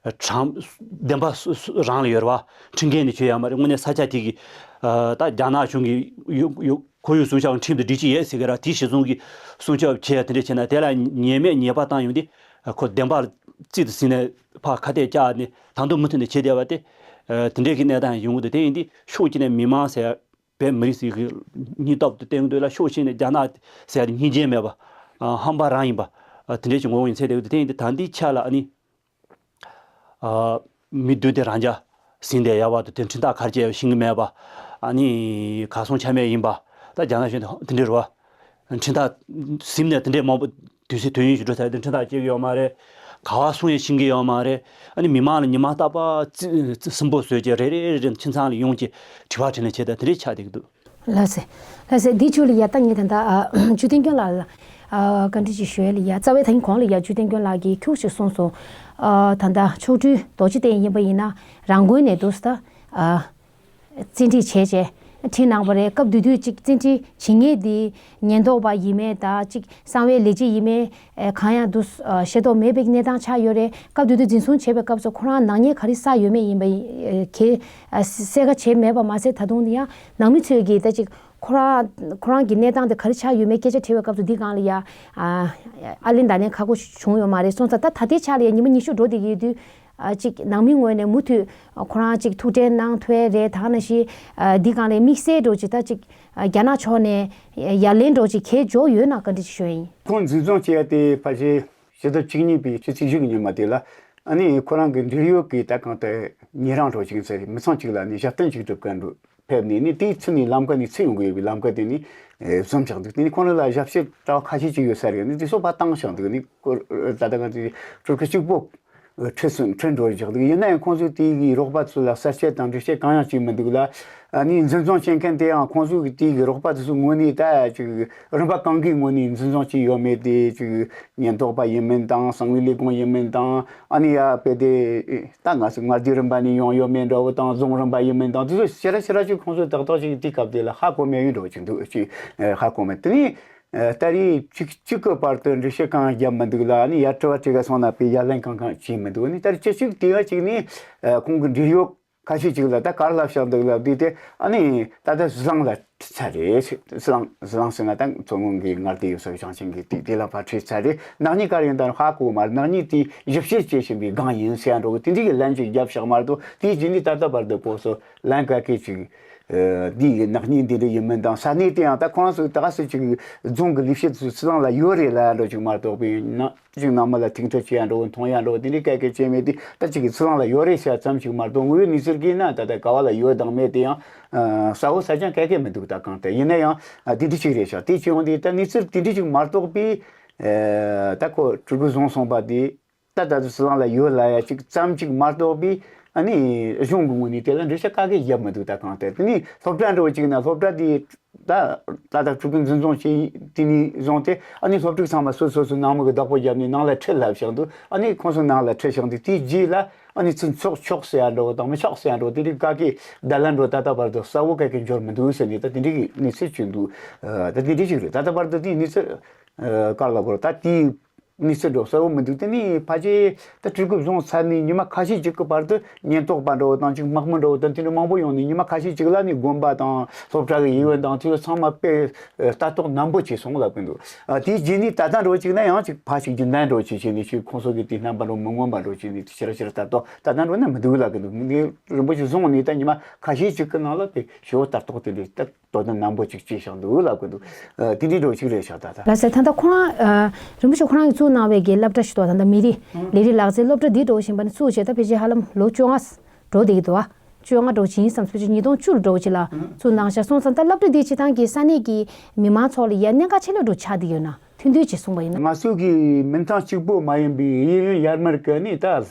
དྲང་བདེན་པ་སུ་སུ་རང་ལ་ཡོད་རེད་བ། ཁྲིམས་འགལ་ནི་བྱས་ཡོད་མ་རེད། དངོས་གནས་ས་ཆ་དེ་གི། ཨ། ད་རྒྱ་ནག་གཞུང་གིས་ཡོ་ཡོ་ཁོར་ཡུག་སྲུང་སྐྱོབ་ཁྲིམས་དང་སྒྲིག་གཞི་ཡོད་ཟེར་གི་ར། དེ་གཞི་བཟུང་གིས་སྲུང་སྐྱོབ་བྱས་ཡ་དེ་འདྲ་བྱས་ན། དེ་ལ་ཉེས་མེད་ཉེས་པ་བཏང་ཡོང་དུས། ཁོ་བདེན་པ་རྩིས་དང་ཟིན་ནས་ཕར་ཁ་གཏད་བཅག་ནས། ད་དུང་མུ་མཐུད་ནས་བྱེད་བསྡད་པ་དེ། ཨ། དེ་འདྲའི་གི་གནས་སྟངས་ཡོང་གི་འདུག། དེ་ཡིན་དུས་ཕྱོགས་གཅིག་ནས་མི་མང་ཟེར་ཡ། བོད་མི་རིགས་ཟེར་གི་སྙིང་སྟོབས་དེ་བསྟན་གི་འདུག་ལ། ཕྱོགས་གཅིག་ནས་རྒྱ་ནག་ཟེར་ཡ་དེ་སྙིང་རྗེ་མེད་པ། ཨ། ཧམ་པ་རང་ཡིན་པ། ཨ། དེ་འདྲའི་གི་ངོ་བོ་ཡིན་ཚད་བསྡད་ཀྱི་འདུག། དེ་ཡིན་དུས་ད་ལྟའི་ཆ་ལ། ཨ་ནི། ཨ། མི་བདུན་དེ་རང་འཇགས་ཟིན་བསྡད་ཡ་བ་དང་། དེ་འཕྲིན་ཐག་ག་རེ་བཅད་ཡོད་ཤེས་ཀྱི་མེད་པ། ཨ་ནི་གར་སོང་ཆ་མེད་ཡིན་པ། ད་རྒྱ་ནག་གཞུང་དེ་འདྲ་རེད་བ། འཕྲིན་ཐག་ཟིན་ནས་དེ་འདྲའི་མང་པོ་དུས་ཚོད་དུས་ཡུན་ཞིག་འགྲོ་ཚར་དུས་འཕྲིན་ཐག་བཅད་ཀྱི་ཡོད་མ་རེད། ག་པར་སོང་ཡང་ཤེས་ཀྱི་ཡོད་མ་རེད། ཨ་ནི་མི་མང་ལ་ཉི་མ་རྟག་པར་རྩིས་རྩིས་སུན་པོ་བཟོས་བྱས། རེ་རེ་རེ་རེ་ཁྱིམ་ཚང་ལ་ཡོང་བྱས་དྲི་བ་དྲིས་ལན་བྱས། ད་དེ་འདྲའི་ཆགས་བསྡད་ཀྱི་འདུག། ལགས་སེ། ལགས་སེ། འདི་ཕྱོགས་ལ་ཡ་ད་ངས་ད་ལྟ། ཨ། ཇུ་བསྟན་སྐྱོན་ལགས་ལ། ཨ། བཀའ་འདྲི་ཅིག་ཞུ་ཡ་ལ་ཡ། རྩ་བའི་ད་གིན་གོང་ལ་ཡ་ཇུ་བསྟན་སྐྱོན་ལགས་ཀྱིས་ཁྱུག་ཅིག་གསུངས་སོང་། ཨ། ད་ལྟ་མཆོག་སྤྲུལ་རྡོ་རྗེ་གདན་ཡིན་པ་ཡིན་ན་རང་དགོན་ནས་འདུག་ཟེར། ཨ། བཙན་ཁྲིད་བྱས་བྱས་ཁྲིད་གནང་བ་རེད། སྐབས་དེ་དུས་ཅིག་བཙན་ཁྲིད་བྱེད་མཁན་དེ་ཉེན་རྟོག་པ་ཡིན་མིན་དང་། ཅིག་གསང་བའི་ལས་བྱེད་ཡིན་མིན། ཨེ། གང་ཡང་འདུག། ཨ། ཤེས་རྟོགས་མེད་པའི་གནས་སྟངས་ཆགས་ཡོད་རེད། སྐབས་དེ་དུས་འཛིན་བཟུང་བྱས་པའི་སྐབས་སུ་ཁོ་རང་ནག་ཉེས་ག་རེ་བསགས་ཡོད་མེད་ཡིན་པ་ཡིན། ཨེ། གལ། ཨ། གསལ་ཁ་བྱས་མེད་པ་མ་ཟད། ད་དུང་ཡང་ནང་མི་ཚོས་ཀྱིས་ད་ཅིག་ ཁོ་རང་ཁོ་རང་གི་གནས་སྟངས་དེ་ག་རེ་ཆགས་ཡོད་མེད་སྐད་ཆ་དྲིས་པའི་སྐབས་སུ་འདི་སྒང་ལ་ཡ། ཨ་ཨ་ལན་ད་ལན་ཁག་པོ་བྱུང་ཡོད་མ་རེད། སོང་ཙང་ད་ད་ལྟའི་ཆ་ལ་ཡ་ཉི་མ་ཉི་ཤུ་འགྲོ་བསྡད་ཀྱི་ཡོད་དུས། ཨ་ཅིག་ནང་མི་ངོས་ནས་མུ་མཐུད་ཁོ་རང་ཅིག་ཐུགས་ཁྲལ་གནང་ཐུབ་ཡ་རེད། ད་ནང་བཞིན་ཨ་འདི་སྒང་ལ་དམིགས་བསལ་འགྲོ་ཅིག་ད་ཅིག་ཨ་རྒྱ་ནག་ཕྱོགས་ནས་ཡ་ལན་འགྲོ་ཅིག་གལ་འཇོག་ཡོད་ན་བཀའ་འདྲི་ཅིག་ཞུ་ཡ་ཡིན། ཁོང་འཛིན་བཟུང་བྱས་ཡ་དེ་ཕལ་ཆེར་ཕྱི་ཟླ་བཅུ་གཉིས་པའི་ཕྱི་ཚེས་བཞི་གི་ཉི་མ་དེ་ལ། ཨ་ནི་ཁོ་རང་གི་འབྲེལ་ཡོད་ཀྱི་ད་གང་ལྟར་ཉེ་རིང་འགྲོ་ཅིག་ཟེར་མི་ཚང་གཅིག་ལ་ནི་ཞབས་བརྟན་ཅིག་སྒྲུབ་མཁན་འགྲོ་ཕེབས་ནས་ནི་དེའི་ཚུན་ནས་ལམ་ཀ་ནས་ཚུད་ཡོང་གི་ཡོད་པའི་ལམ་ཀ་དེ་ནི་ཨེ་བཟུང་བཞག་འདུག་དེ་ནི་ཁོང་རང་ལ་ཞབས་ཕྱི་གྲྭ་བ་ཁ་ཤས་ཅིག་ཡོད་ས་རེད། ནི་དེ་ཚོ་ཕར་བཏང་བཞག་འདུག་ནི་ཁོ་ད་ལྟ་ང་ཚོའི་སྤྲུལ་སྐུ་གཅིག་པོ་ཁྲིད་སོང་ཁྲིད་འགྲོ་བཞག་འདུག་ཡིན་ན་ཡང་ཁོང་ཚོས་དེ་གི་རོགས་པ་ཚོ་ལ་གསལ་བཤད་དང་འགྲེལ་བཤད་གང་ཡང་བྱས་མི་འདུག་ལ། ཨ་ནི་འཛིན་བཟུང་བྱེད་མཁན་དེ་ཡང་ཁོང་ཚོ་གི་དེ་གི་རོགས་པ་དེ་ཚོ་ངོས་ནས་ད་ཅིག་རིམ་པ་གང་གི་ངོས་ནས་འཛིན་བཟུང་བྱས་ཡོད་མེད་དེ་ཅིག་ཉེན་རྟོག་པ་ཡིན་མིན་དང་གསང་བའི་ལས་ཁུངས་ཡིན་མིན་དང་། ཨ་ནི་ཡ་དཔེ་དེ་ད་ང་ཚོ་མངའ་སྡེའི་རིམ་པ་ནས་ཡོང་ཡོད་མེད་འདྲ་བོ་དང་རྫོང་རིམ་པ་ཡིན་མིན་དང་དེ་ཚོ་ཞེ་དྲག་ཞེ་དྲག་ཅིག་ཁོང་ཚོས་ཏག་ཏག་ཅིག་དེའི་སྐབས་དེ་ལ་ཧ་གོ་མེད་ཡོད་འགྲོ་ཅིག་འདུག་ཅིག་ཧ་གོ་མེད། དེ་ནས་ད་རེས་གཅིག་གཅིག་གི་བར་དུ་འགྲེལ་བཤད་གང་ཡང་བརྒྱབ་མི་འདུག་ལ། ཨ་ནི་ཡར་དྲི་བ་དྲི་ག་སོང་ན་དཔེ་ཡ་ལན་གང་གང་བྱས་མི་འདུག་ཨ་ནི་ད་རེས་བཅུ་གཅིག་དེ་བ་ཅིག་ནས་ཁོང་གི་འབྲེལ་ཡོད་ཁ་ཤས་ཅིག་ལ་ད་ག་རེ་ལབ་བཞག་འདུག་ལབ་དུས་དེ། ཨ་ནི་ད་ལྟ་ཟི་ལིང་ལ་ཁྲིད་ཚར་རེད། ཟི་ལིང་ཟི་ལིང་ཟེར་ན་ད་མཚོ་སྔོན་གྱི་མངའ་སྡེ་ཡོད་ས་ཞིང་ཆེན་གྱི་དེ་དེ་ལ་ཕར་ཁྲིད་ཚར་རེད། ནག་ཉེས་ག་རེ་ཡིན་ད་ཧ་གོ་མ་རེད། ནག་ཉེས་དེ་ཞིབ་བཤེར་བྱེད་བཞིན་པའི་སྒང་ཡིན་ཟེར་ཡ་འགྲོ་གི་དེ་འདྲའི་གི་ལན་ཅིག་བརྒྱབ་བཞག་མ་གཏོགས་དེའི་རྗེས་ནས་ད་ལྟ་བར་དུ་ཁོ་ཚོ་ལན་ག་གེ་ཅིག་འདི་ཡི་ནག་ཉེས་འདི་འདྲ་ཡིན་མིན་དང་ས་གནས་དེ་ཡང་ད་ཁོ་རང་ཚོ་ད་ག་སུ་ཅིག་རྫོང་གི་ལས་བྱེད་ཚོ་ཚུར་ལ་ཡོད་རེད་ལབ་ཡ་འགྲོ་ཅིག་མ་གཏོགས་པའི་ནག་ཅིག་ནང་མི་ལ་ཐུག་འཕྲད་བྱེད་ཡ་འགྲོ་མཐོང་ཡ་འགྲོ་དེ་འདྲའི་སྐད་ཀྱི་བྱེད་མེད་དེ་ད་ཅིག་གི་ཚུར་ལ་ཡོད་རེད་ཤག་ཙམ་ཅིག་མ་གཏོགས་དངོས་ཡོད་གནས་ཚུལ་གྱིས་ན་ད་ལྟ་ག་བ་ལ་ཡོད་དང་མེད་དེ་ཡང་གསལ་བོ་གསལ་རྐྱང་ག་གེ་མི་འདུག་ད་གང་ལྟར་ཡིན་ན་ཡང་དེ་འདྲ་ཅིག་རེད་ཤག་དེ་བྱུང་དེ་ད་གནས་ཚུལ་དེ་འདྲ་ཅིག་མ་གཏོགས་པའི་ད་ཁོ་སྤྲུལ་སྐུ་བཟུང་སོང་པ་དེ། ད་ད་དུ་སི་ལང་ལ་ཡོད་ལ་ཡ་གཅིག་ཙམ་གཅིག་མ་གཏོགས་པའི་ཨ་ནི་གཞུང་གི་ངོས་ནས་དེ་ལ་འགྲེལ་བཤད་ག་གེ་བརྒྱབ་མི་འདུག་ད་གང་ལྟར་དེ་ནི་སློབ་གྲྭ་འགྲོ་གཅིག་ན་སློབ་གྲྭ་དེ་ད་ད་ད་ཕྲུ་གུ་འཛིན་བཟུང་བྱས་དེ་ནས་བཟུང་སྟེ་ཨ་ནི་སློབ་ཕྲུག་ཚང་མ་སོ་སོ་སོ་ནང་མི་གི་བདག་པོ་བརྒྱབ་ནས་ནང་ལ་ཁྲིད་ལབ་བཞག་འདུག་ཨ་ནི་ཁོང་ཚོ་ནང་ལ་ཁྲིད་བཞག་འདུག་དེའི་རྗེས་ལ་ཨ་ནི་ཚུར་འཚོགས་ཆོག་ཟེར་ཡ་འགྲོ་དང་མི་ཆོག་ཟེར་ཡ་འགྲོ་དེ་རིགས་ག་གེ་བརྡ་ལན་འགྲོ་ད་ལྟ་བར་དུ་གསལ་བོ་ག་གེ་འབྱོར་མི་འདུག་ཟེར་ནས་ད་དེ་འདྲའི་གི་གནས་ཚུལ་བྱུང་འདུག་ད་དེ་འདྲའི་ཞིག་རེད། ད་ལྟ་བར་དུ་དེའི་གནས་ཚུལ་ག་རེ་ལབ་དགོས་རེད། ད་དེའི་གནས་ཚུལ་འགྲོ་གསལ་བོ་མི་འདུག་དེ་ནས་ཕལ་ཆེར་ད་སྤྲུལ་སྐུ་བཟུང་ཚར་ནས་ཉི་མ་ཁ་ཤས་ཅིག་གི་བར་དུ་ཉེན་རྟོག་པ་འདྲ་བོ་དང་ཅིག་དམག་མི་འདྲ་བོ་དང་དེ་འདྲ་མང་པོ་ཡོང་ནས་ཉི་མ་ཁ་ཤས་ཅིག་ལ་ནི་དགོན་པ་དང་སློབ་གྲྭ་གི་ཡིག་ཡོན་དང་དེ་ཚོ་ཚང་མ་དཔེ་ལྟ་རྟོག་ནན་པོ་བྱས་སོང་ལབ་ཀྱི་འདུག་ཨ་དེའི་རྗེས་ནས་ད་ལྟ་འདྲ་བོ་ཅིག་ན་ཡང་ཅིག་ཕར་ཞིག་རྒྱུན་ལྡན་འདྲ་བོ་ཅིག་བྱས་ནས་ཅིག་ཁོང་ཚོ་གི་དེ་རྣམ་པ་འདྲ་བོ་མི་མངོན་པ་འདྲ་བོ་བྱས་ནས་དེ་ཕྱིར་ཕྱིར་ལྟ་རྟོག་ད་ལྟ་འདྲ་བོ་ན་མི་འདུག་ལབ་ཀྱི་འདུག་ངས་རིན་པོ་ཆེ་བཟུང་ནས་ད་ཉི་མ་ཁ་ཤས་ཅིག་གི་ནང་ལ་དཔེ་ཞེ་པོ་ལྟ་རྟོག་དེ་འདྲའི་ད། དོ་དམ་ནན་པོ་ཅིག་བྱས་བཞག་འདུག་ལབ་ཀྱི་འདུག་ཨ་དེ་འདྲའི་འགྲོ་ཞིག་རེད་ཤག་ད་ལྟ། ལགས་སོ། ད་ལྟ་ཁོ་རང་ཨ་རིན་པོ་ཆེ་ཁོ་རང་གིས་བཙུགས་གནང་བའི་གི་སློབ་གྲྭ་ཞིག་འདུག་ད་ལྟ་མི་རིགས་ལས་རིགས་ལག་རྩལ་སློབ་གྲྭ་འདི་འགྲོ་བཞིན་པ་ནི་བཙུགས་བྱས་ད་ཕལ་ཆེར་ཧ་ལམ་ལོ་བཅོ་ལྔ་འགྲོ་བསྡད་ཀྱི་འདུག་ཨ། བཅོ་ལྔ་འགྲོ་བྱིན་བསམ་སོ་ཅིག་ཉིས་སྟོང་བཅུ་ལ་འགྲོ་ཅིག་ལ་བཙུགས་གནང་ཤག་སོང་ཙང་ད་སློབ་གྲྭ་འདི་བྱེད་སྟངས་ཀྱི་ས་གནས་ཀྱི་མི་མང་ཚོ་ལ་ཡ་གནད་འགག་ཆེ་ལོས་འགྲོ་ཆགས་བསྡད་ཡོད་ན། མཐུན་སྒྲིལ་གྱིས་གསུངས་པ་ཡིན་ན། ང་ཚོ་གི་མིང་ཐང་གཅིག་པོ་མ་ཡིན་པའི་གཡས་གཡོན་ཡར་མར་གི་ནི་ད་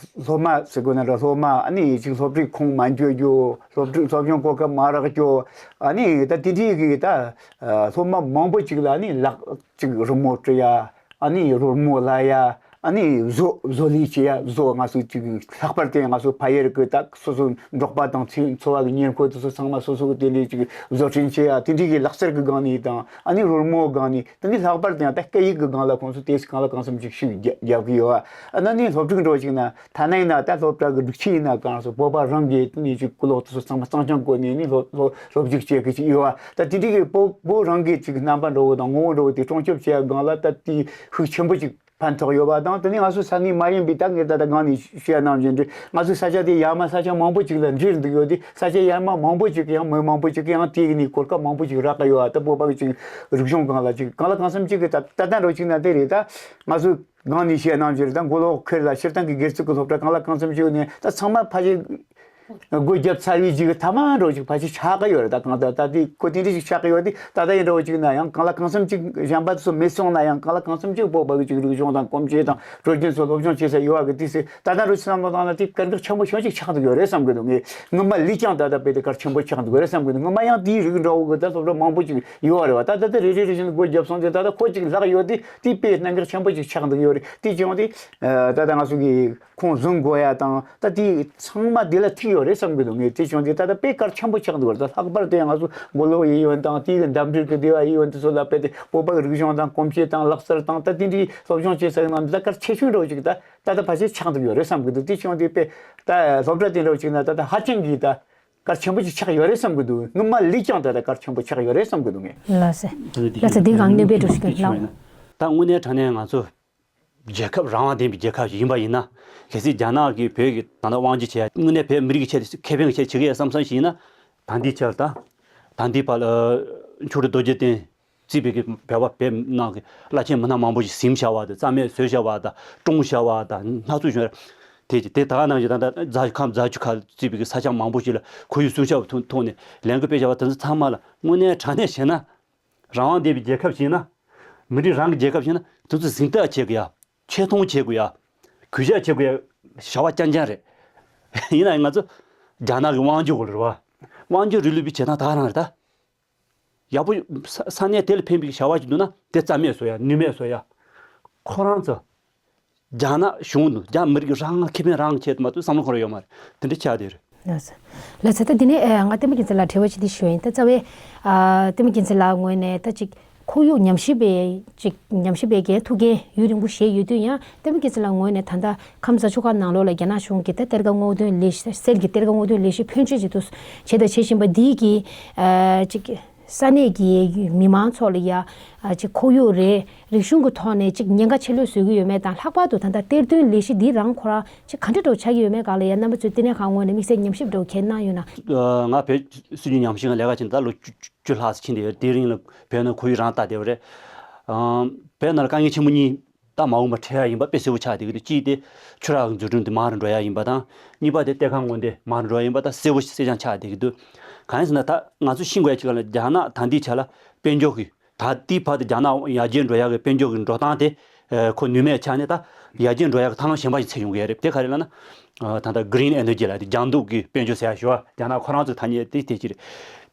སློབ་མ་ཟེར་དགོས་ན་འདྲ་སློབ་མ་ཨ་ནི་ཅིག་སློབ་ཁྲིད་ཁོངས་མ་འགྱོ་རྒྱུ་སློབ་ཁྲིད་སློབ་སྦྱོང་གོ་སྐབས་མ་རག་རྒྱུ་ཨ་ནི་ད་དེ་འདྲའི་གི་ད་སློབ་མ་མང་པོ་ཅིག་ལ་ནི་ལག་ཅིག་རི་མོ་འབྲི་ཡ་ཨ་ནི་རོལ་མོ་ལ་ཡ་ཨ་ནི་བཟོ་བཟོ་ལས་བྱེད་ཡ་བཟོ་ང་ཚོ་ཅིག་ལྷག་པར་དུ་ང་ཚོ་ཕ་ཡུལ་གི་ད་སོ་སོ་འབྲོག་པ་དང་ཚེ་འཚོ་བ་གི་ཉེར་མཁོ་དེ་ཚོ་ཚང་མ་སོ་སོ་གི་དེ་འདྲའི་ཅིག་བཟོ་སྐྲུན་བྱེད་ཡ་དེ་འདྲའི་གི་ལག་རྩལ་གི་སྒང་ནས་དང་ཨ་ནི་རོལ་མོ་སྒང་ནས། དེ་ནི་ལྷག་པར་དུ་ཡང་ད་སྐད་ཡིག་གི་སྒང་ལ་ཁོང་ཚོ་དེ་སི་གང་ལ་གང་འཚམ་ཅིག་ཤུགས་རྒྱ་རྒྱབ་ཀྱི་ཡོད་པ། ཨ་ན་ནི་སློབ་ཕྲུག་འགྲོ་ཅིག་ན་ཐ་ན་ཡིན་ན་ད་སློབ་གྲྭ་གི་སྒྲིག་ཆས་ཡིན་ན་གང་སོ་བོད་པ་རང་གིས་དེ་ནི་ཅིག་ཀུ་ལོག་དེ་ཚོ་ཚང་མ་གཙང་རྐྱང་བཀོལ་ནས་ནི་སློབ་སློབ་སློབ་ཞུགས་བྱེད་ཀྱི་ཅིག་ཡོད་པ། ད་དེ་འདྲའི་གི་བོད་བོད་རང་གི་ཅིག་རྣམ་པ་འགྲོ་བོ་དང་ངོ་བོ་འགྲོ་བོ་དེ་སྲུང་སྐྱོབ་བྱེད་ཡ་སྒང་ལ་ད་དེ་ཤུགས་ཆེན་པོ་ཅིག་ཕན་ཐོགས་ཡོད་པ་དང་། དེ་ནི་ང་ཚོ་ས་གནས་མ་ཡིན་པའི་ད་ངས་ད་ལྟ་སྒང་ནས་བཤད་ནང་བཞིན་དུ་ང་ཚོའི་ས་ཆ་དེ་ཡར་མར་ས་ཆ་མང་པོ་ཅིག་ལ་འདྲེས་འདུག་ཡོད་དེ། ས་ཆ་ཡར་མར་མང་པོ་ཅིག་གི་ཡང་མི་མང་པོ་ཅིག་གི་ཡང་དེ་གི་ནི་གོ་སྐབས་མང་པོ་ཅིག་རག་གི་ཡོད་པ། ད་བོད་པ་གི་ཅིག་རིག་གཞུང་སྒང་ལ་ཅིག་གང་ལ་གང་འཚམ་ཅིག་གི་ད་ད་ལྟ་འགྲོ་ཅིག་ན་དེ་རེད། ད་ང་ཚོ་སྒང་ནས་བཤད་ནང་བཞིན་ད་མགོ་ལོག་ཁུལ་ལ་སྤྱིར་བཏང་གི་སྒེར་ཚུགས་ཀྱི་སློབ་གྲྭ་གང་ལ་གང་འཚམ་ཅིག་ནས་ད་ཚང་མ་ཕལ་ཆེར་སྒོ་བརྒྱབ་ཚར་བའི་རྗེས་ཀྱི་ཐ་མ་འགྲོ་ཅིག་ཕལ་ཆེར་ཆགས་ཀྱི་ཡོད་རེད། ད་གང་ལྟར་ད་དེ་ཁོ་དེ་འདྲ་ཞིག་ཆགས་ཀྱི་ཡོད་དེ། ད་ལྟ་ཡིན་འགྲོ་ཅིག་ན་ཡང་གང་ལ་གང་འཚམ་ཅིག་གཞན་པ་ཚོ་མེད་སོང་ན་ཡང་གང་ལ་གང་འཚམ་ཅིག་བོད་པ་གི་ཅིག་རིག་གཞུང་དང་གོམས་གཤིས་དང་སྲོལ་རྒྱུན་ཚོ་སློབ་སྦྱོང་བྱེད་ས་ཡོད་པ་གི་དུས་སུ་ད་ལྟ་འགྲོ་ཅིག་བསམ་བློ་བཏང་ན་དེ་དཀའ་ངལ་ཆེན་པོ་ཤོས་ཅིག་ཆགས་འདུག་ཡོད་རེད་བསམ་གི་འདུག་ངས་སྔོན་མ་ལས་ཀྱང་ད་ལྟ་དཔེ་དེ་གལ་ཆེན་པོ་ཆགས་འདུག་ཡོད་རེད་བསམ་གི་འདུག་སྔོན་མ་ཡང་དེའི་རིགས་འདྲ་བོ་གི་ད་སློབ་གྲྭ་མང་པོ་ཅིག་ཡོད་རེད་བ། ད་ལྟ་དེ་རེ་རེ་རེ་བཞིན་སྒོ་བརྒྱབ་སོང་དེ་ད་ལྟ་ཁོ་ཅིག་ལྷག་ཡོད་དེ་དེ་དཔེ་གནད་འགག་ཆེན་པོ་ཅིག་ཆགས་འདུག་ཡོད་རེད། དེ་བྱུང་དེ་ད་ལྟ་ང་ཚོ་གི་ཁོང་བཟུང་དགོས་ཡ་དང་ད་དེ་ཚང་མ་དེ་ལ་ཐུག་ཡོད་རེད་བསམ་གི་འདུག་ངས་དེ་བྱུང་དེ་ད་ལྟ་དཔེ་གལ་ཆེན་པོ་ཆགས་འདུག་ད་ལྷག་པར་དུ་ང་ཚོ་མགོ་ལོག་ཡིན་ཡོད་དང་དེའི་འདབས་འབྲེལ་གྱི་སྡེ་བ་ཡིན་ཡོད་དེ་ཚོ་ལ་དཔེ་དེ་བོད་པ་གི་རིག་གཞུང་དང་གོམས་གཤིས་དང་ལག་རྩལ་དང་ད་དེ་འདྲའི་སློབ་སྦྱོང་བྱེད་ས་ཡིན་ན་འདི་ད་གལ་ཆེ་ཤོས་འདྲ་བོ་ཅིག་ད་ད་ལྟ་ཕལ་ཆེར་ཆགས་འདུག་ཡོད་རེད་བསམ་གི་འདུག་དེ་བྱུང་དེ་དཔེ་ད་སློབ་གྲྭ་དེ་འདྲ་བོ་ཅིག་ན་ད་ལྟ་ཧ་ཅང་གི་ད། གལ་ཆེན་པོ་ཅིག་ཆགས་ཡོད་རེད་བསམ་གི་འདུག་སྔོན་མ་ལས་ཀྱང་ད་ལྟ་གལ་ཆེན་པོ་ཆགས་ཡོད་རེད་བསམ་གི་འདུག་ངས། ལགས་སེ། ལགས་སེ། འདི་གང་གནས་པའི་འགྲོ་ཞིག་ལགས། ད་དངོས་གནས་དྲང་གནས་ང་ཚོ་རྒྱལ་ཁབ་རང་དབང་ལྡན་པའི་རྒྱལ་ཁབ་ཞིག་ཡིན་པ་ཡིན་ན། གལ་སྲིད་རྒྱ་ནག་གིས་བོད་ཀྱི་ད་ལྟ་དབང་སྒྱུར་བྱས། དངོས་གནས་བོད་མི་རིགས་ཀྱི་ཆེད་དུ་ཁེ་ཕན་གྱི་ཆེད་བྱེད་ཀྱི་ཡོད་བསམ་བསམ་ཞིག་ཡིན་ན། ད་འདི་ཆར་ད་ད་འདི་བར་ལ་མཆོག་སྤྲུལ་རྡོ་རྗེ་གདན་བརྩིས་པའི་གི་བོད་པ་བོད་ནང་གི་བླ་ཆེན་མི་སྣ་མང་པོ་ཞིག་ཟིན་བཞག་པ་དང་། རྩ་མེད་བཟོས་བཞག་པ་དང་། བཀྲོངས་བཞག་པ་དང་། སྣ་ཚོགས་བྱུང་བ་དེ། དེ་ད་ག་ནང་བཞིན་ད་ལྟ་རྫ་ཁམས་རྫ་ཆུ་ཁ་བརྩིས་པའི་གི་ས་ཆ་མང་པོ་ཞིག་ལ་ཁོར་ཡུག་སྲུང་སྐྱོབ་ཐོག་ནས་ལས་འགུལ་སྤེལ་བཞག་པ་དེ་ཚོ་ཚང་མ་ལ་དངོས་གནས་དྲང་གནས་བྱས་ན། རང་དབང་ལྡན་པའི་རྒྱལ་ཁབ་ཞིག་ན། མི་རིགས་རང་གི་རྒྱལ་ཁབ་ཞིག་ན། དེ་ཚོ་གཟེངས་རྟགས་བྱེད་དགོས་ཡ། ཆེ་མཐོང་བྱེད་དགོས་ཡ། གུས་ཞབས་བྱེད་དགོས་ཡ། བྱ་བ་རྐྱང་རྐྱང་རེད། ཡིན་ན་ཡང་ང་ཚོ་རྒྱ་ནག་གི་དབང་སྒྱུར་འོག་ལ་རེད་བ། དབང་སྒྱུར་རིང་ལུགས་པའི་བྱེད་སྟངས་ད་ག་རང་རེད་ད། ཡག་པོ། ས་ས་གནས་དེ་ལ་ཕན་པའི་བྱ་བ་ཞིག་འདུག་ན་དེ་རྩ་མེད་བཟོ་ཡ། ནུས་མེད་བཟོ་ཡ། ཁོ་རང་ཚོ་རྒྱ་ནག་གཞུང་དང་རྒྱ་མི་རིགས་རང་ཁེ་ཕན་རང་ཆེད་དུ་མ་གཏོགས་བསམ་བློ་འཁོར་ཡོད་མ་རེད། དེ་འདྲ་ཆགས་བསྡད་རེད། ལགས་སོ། ལགས་སོ། ད་འདི་ནས་ཨ་ང་བསྟན་པ་རྒྱལ་མཚན་ལགས་དྲི་བ་ཅིག་འདི་ཞུ་ཡིན། ད་རྩ་བའི་ཨ་བསྟན་པ་རྒྱལ་མཚན་ལགས་ངོས་ནས་ད་ཅིག་ཁོར་ཡུག་ཉམས་ཞིབ་པའི་ཅིག་ཉམས་ཞིབ་པའི་འགན་ཐུགས་འགན་ཡུན་རིང་པོ་བཞེས་ཡོད་དུས། ཡང་བསྟན་པ་རྒྱལ་མཚན་ལགས་ངོས་ནས་ད་ལྟ་ཁམས་བཟའ་ཆུ་ཁ་ནང་ལོགས་ལ་རྒྱ་ནག་གཞུང་གིས་ད་གཏེར་ཁ་སྔོག་འདོན་ལས་གཞི། གསེར་གྱི་གཏེར་ཁ་སྔོག་འདོན་ལས་གཞི་ཕོན་ཆེ་ཅིག་ཏུ་བྱས་དང་བྱེད་བཞིན་པ་འདི་གིས་ཨ་ཅིག་ས་གནས་ཀྱི་མི་མང་ཚོ་ལ་ཡ་ཨ་ཅིག་ཁོར་ཡུག་རེད། རིག་གཞུང་གི་ཐོག་ནས་ཅིག་ཉེན་ཁ་ཆེ་ལོས་བཟོ་གི་ཡོད་མེད་དང་། ལྷག་པར་དུ་ད་ལྟ་གཏེར་འདོན་ལས་གཞི་འདི་རང་ཁོ་རང་ཅིག་ག་འདྲ་འདྲ་བོ་ཆགས་ཀྱི་ཡོད་མེད་སྒང་ལ་ཡ་རྣམ་པ་ཚོས་བསྟི་གནས་ཁང་ངོས་ནས་དམིགས་བསལ་ཉམས་ཞིབ་འདྲ་བོ་གལ་གནང་ཡོད་ན། ང་བོད་སྲིད་བྱུས་ཉམས་ཞིབ་ཁང་ལས་ཀ་བྱེད་ད་ལོ་བཅུ་བཅུ་ལྷག་ཙམ་ཕྱིན་བསྡད་ཡོད། དེའི་རིང་ལ་བོད་ནང་ཁོར་ཡུག་རང་ལྟ་བསྡད་པ་རེད། བོད་ནང་ལ་དཀའ་ངལ་ཆེན་པོ་གཉིས་ད་མ་འོངས་པ་འཕྲད་ཡ་ཡིན་པ་དཔེ་གསལ་པོ་ཆགས་བསྡད་ཀྱི་འདུག་གཅིག་དེ་ཆུ་རགས་ཀྱི་འཛུགས་སྐྲུན་དེ་མང་རུ་འགྲོ་ཡ་ཡིན་པ་དང་། གཉིས་པ་དེ་གཏེར་ཁ་སྔོག་འདོན་མང་རུ་འགྲོ་ཡ་ཡིན་པ་ད་གསལ་པོ་གསལ་རྐྱང་ཆགས་བསྡད་ཀྱི་འདུག་གང་ཡིན་ཟེར་ན། ད་ང་ཚོས་ཤེས་དགོས་ཡ་གཅིག་ལ་རྒྱ་ནག་ད་ལྟའི་ཆ་ལ་དཔལ་འབྱོར་གྱི། ད་ལྟའི་བར་དུ་རྒྱ་ནག་ཡར་རྒྱས་འགྲོ་ཡག་གི་དཔལ་འབྱོར་གྱི་འགྲོ་སྟངས་དེ་ཨ་ཁོ་ནུས་མེད་ཆགས་ནས། ད་ཡར་རྒྱས་འགྲོ་ཡག་གི་ཐབས་ལམ་གཞན་པ་ཞིག་འཚོལ་ཡོང་གི་ཡོད་རེད། དེ་ག་རེ་ལབ་ན། ཨ་ད་ལྟ་གི་རིན་ཨེ་ནར་ཇི་ལབ་དེ། ལྗང་མདོག་གི་དཔལ་འབྱོར་ཟེར་ཡག་ཞུ་བ། རྒྱ་ནག་ཁོ་རང་ཚོའི་ཐ་སྙད་དེ་དེ་ཅི་རེད།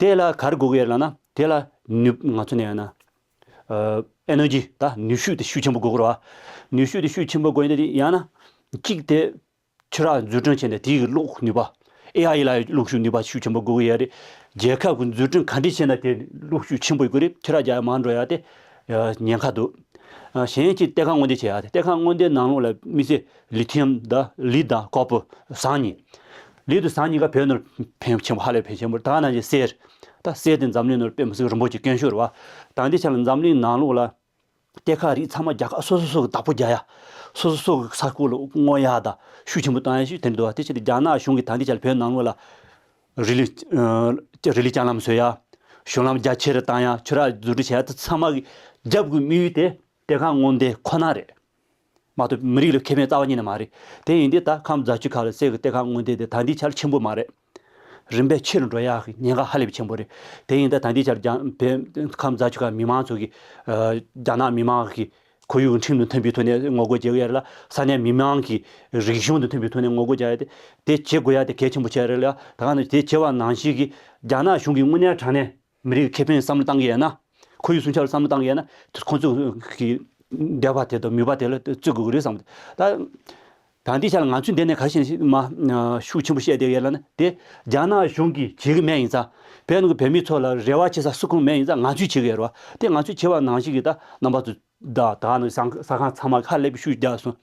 དེ་ལ་ག་རེ་དགོས་ཀྱི་ཡོད་ལབ་ན། དེ་ལ་ནུས། ང་ཚོ་ནས་ཡང་ན་ཨ་ཨེ་ནར་ཇི། ད་ནུས་ཤུགས་དེ་ཤུགས་ཆེན་པོ་དགོས་ཀྱི་རེད་བ། ནུས་ཤུགས་དེ་ཤུགས་ཆེན་པོ་དགོས་ཡིན། དེ་ཡང་ན་གཅིག་དེ། ཆུ་རགས་འཛུགས་སྐྲུན་བྱས་ནས་དེའི་གློག་ནུས་པ། ཨེ་ཨའི་ལ་གློག་ཤུགས་ནུས་པ་ཤུགས་ཆེན་པོ་དགོས་ཀྱི་ཡོད་རེད། རྒྱལ་ཁབ་ཀྱི་འཛུགས་སྐྲུན་ག་འདྲས་བྱས་ན་དེ་གློག་ཤུགས་ཆེན་པོ་དགོས་རེད། ཆུ་རགས་རྒྱག་ཡ་མང་འགྲོ་ཡ་དེ་ཉེན་ཁ་འདུག་གཞན་གཅིག་གཏེར་ཁ་སྔོག་འདོན་བྱེད་ཡ་དེ། གཏེར་ཁ་སྔོག་འདོན་ནང་ལོགས་ལ་དམིགས་བསལ་ལི་ཐི་ཡམ་དང་། ལི་དང་ཀོ་པར་ཟངས་གཉིས། ལི་དང་ཟངས་གཉིས་ཀ་བོད་ནང་ཕན་ཆེན་པོ། ཧ་ལས་ཕན་ཆེན་པོ་རེད། ད་ག་ནང་བཞིན་གསེར། ད་གསེར་དེ་འཛམ་གླིང་ནང་དཔེ་མི་སྲིད་རིན་པོ་ཆེ་དཀོན་ཤོས་རེད་བ། ད་འདི་ཆ་ལ་འཛམ་གླིང་ནང་ལོགས་ལ་གཏེར་ཁ་རིགས་ཚང་མ་རྒྱ་གར་སོ་སོ་སོ་གི་བདག་པོ་རྒྱག་ཡ། སོ་སོ་སོ་གི་ས་ཁུལ་ལ་སྔོག་ཡ་དང་ཤུགས་ཆེན་པོ་བཏང་ཡ་ཞིག་དེ་འདྲ་འདུག་བ། དེ་ཕྱིར་རྒྱ་ནག་གཞུང་གིས་ད་ལྟའི་ཆར་བོད་ནང་ལོགས་ལ་རི་ལི། ཨ་རི་ལི་ལྕང་ལམ་བཟོ་ཡ། གཞུང་ལམ་རྒྱ་ཆེ་རུ་བཏང་ཡ། ཆུ་རགས་འཛུགས་སྐྲུན་བྱེད་ཡ། དེ་ཚང་མ་གི་རྒྱབ་ཀྱི་དམིགས་ཡུལ་དེ་གཏེར་ཁ་སྔོག་འདོན་ཁོ་ན་རེད། མ་གཏོགས་མི་རིགས་ལ་ཁེ་ཕན་རྩ་བ་ཉིད་ནས་མ་རེད། དེ་ཡིན་དུས་ད་ཁམས་རྫ་ཆུ་ཁ་ལ་གསེར་གྱི་གཏེར་ཁ་སྔོག་འདོན་དེ་ད་ལྟའི་ཆར་ཆེན་པོ་མ་རེད། རིམ་པས་ཆེ་རུ་འགྲོ་ཡག་གི་ཉེན་ཁ་ཧ་ལས་པའི་ཆེན་པོ་རེད། དེ་ཡིན་ད་ད་ལྟའི་ཆར་རྒྱ་བོད་ཁམས་རྫ་ཆུ་ཁ་མི་མང་ཚོ་གིས་ཨ་རྒྱ་ནག་མི་མང་གི་ཁོར་ཡུག་ཁྲིམས་དང་མཐུན་པའི་ཐོག་ནས་ངོ་རྒོལ་བྱེད་ཀྱི་ཡོད་རེད་ལ། ས་གནས་མི་མང་གི་རིག་གཞུང་དང་མཐུན་པའི་ཐོག་ནས་ངོ་རྒོལ་བྱ་ཡ་དེ་དེ་བྱེད་དགོས་ཡ་དེ་གལ་ཆེན་པོ་ཆགས་རེད་ལ། ད་ག་ནང་དེ་བྱེད་པ་ནང་བཞིན་གྱི་རྒྱ་ནག་གཞུང་གིས་དངོས་གནས་དྲང་གནས་མི་རིགས་ཁེ་ཕན་བསམ་བློ་བཏང་གི་ཡོད་ན། ཁོར་ཡུག་སྲུང་སྐྱོབ་ལ་བསམ་བློ་བཏང་གི་ཡོད་ན། ཁོང་ཚོ་གི་འདོད་པ་དེ་དང་མོས་པ་དེ་ལ་བརྩི་དགོས་ཀྱི་རེད་བསམ། ད་ད་ལྟའི་ཆ་ལ་ང་ཚོས་འདི་ནས་ག་རེ་བྱས་ནས་མ་ཤུགས་ཆེན་པོ་བཤད་བསྡད་ཡོད་ལབ་ན། དེ་རྒྱ་ནག་གཞུང་གིས་བྱེད་ཀྱི་མེད་ཡིན་ཙང་། བོད་ནང་གི་བོད་མི་ཚོ་ལ་རེ་བ་བྱེད་ས་སུ་གང་མེད་ཡིན་ཙང་། ང་ཚོས་བྱེད་ཀྱི་ཡོད་རེད་བ། དེ་ང་ཚོས་བྱེད་པ་ནང་བཞིན་གྱི་ད་རྣམ་པ་ཚོ་ད་ད་ནང་ས་ས་ཁང་ཚང་མ་ཧ་ལས་པའི་ཤུགས་རྒྱག་སོང་།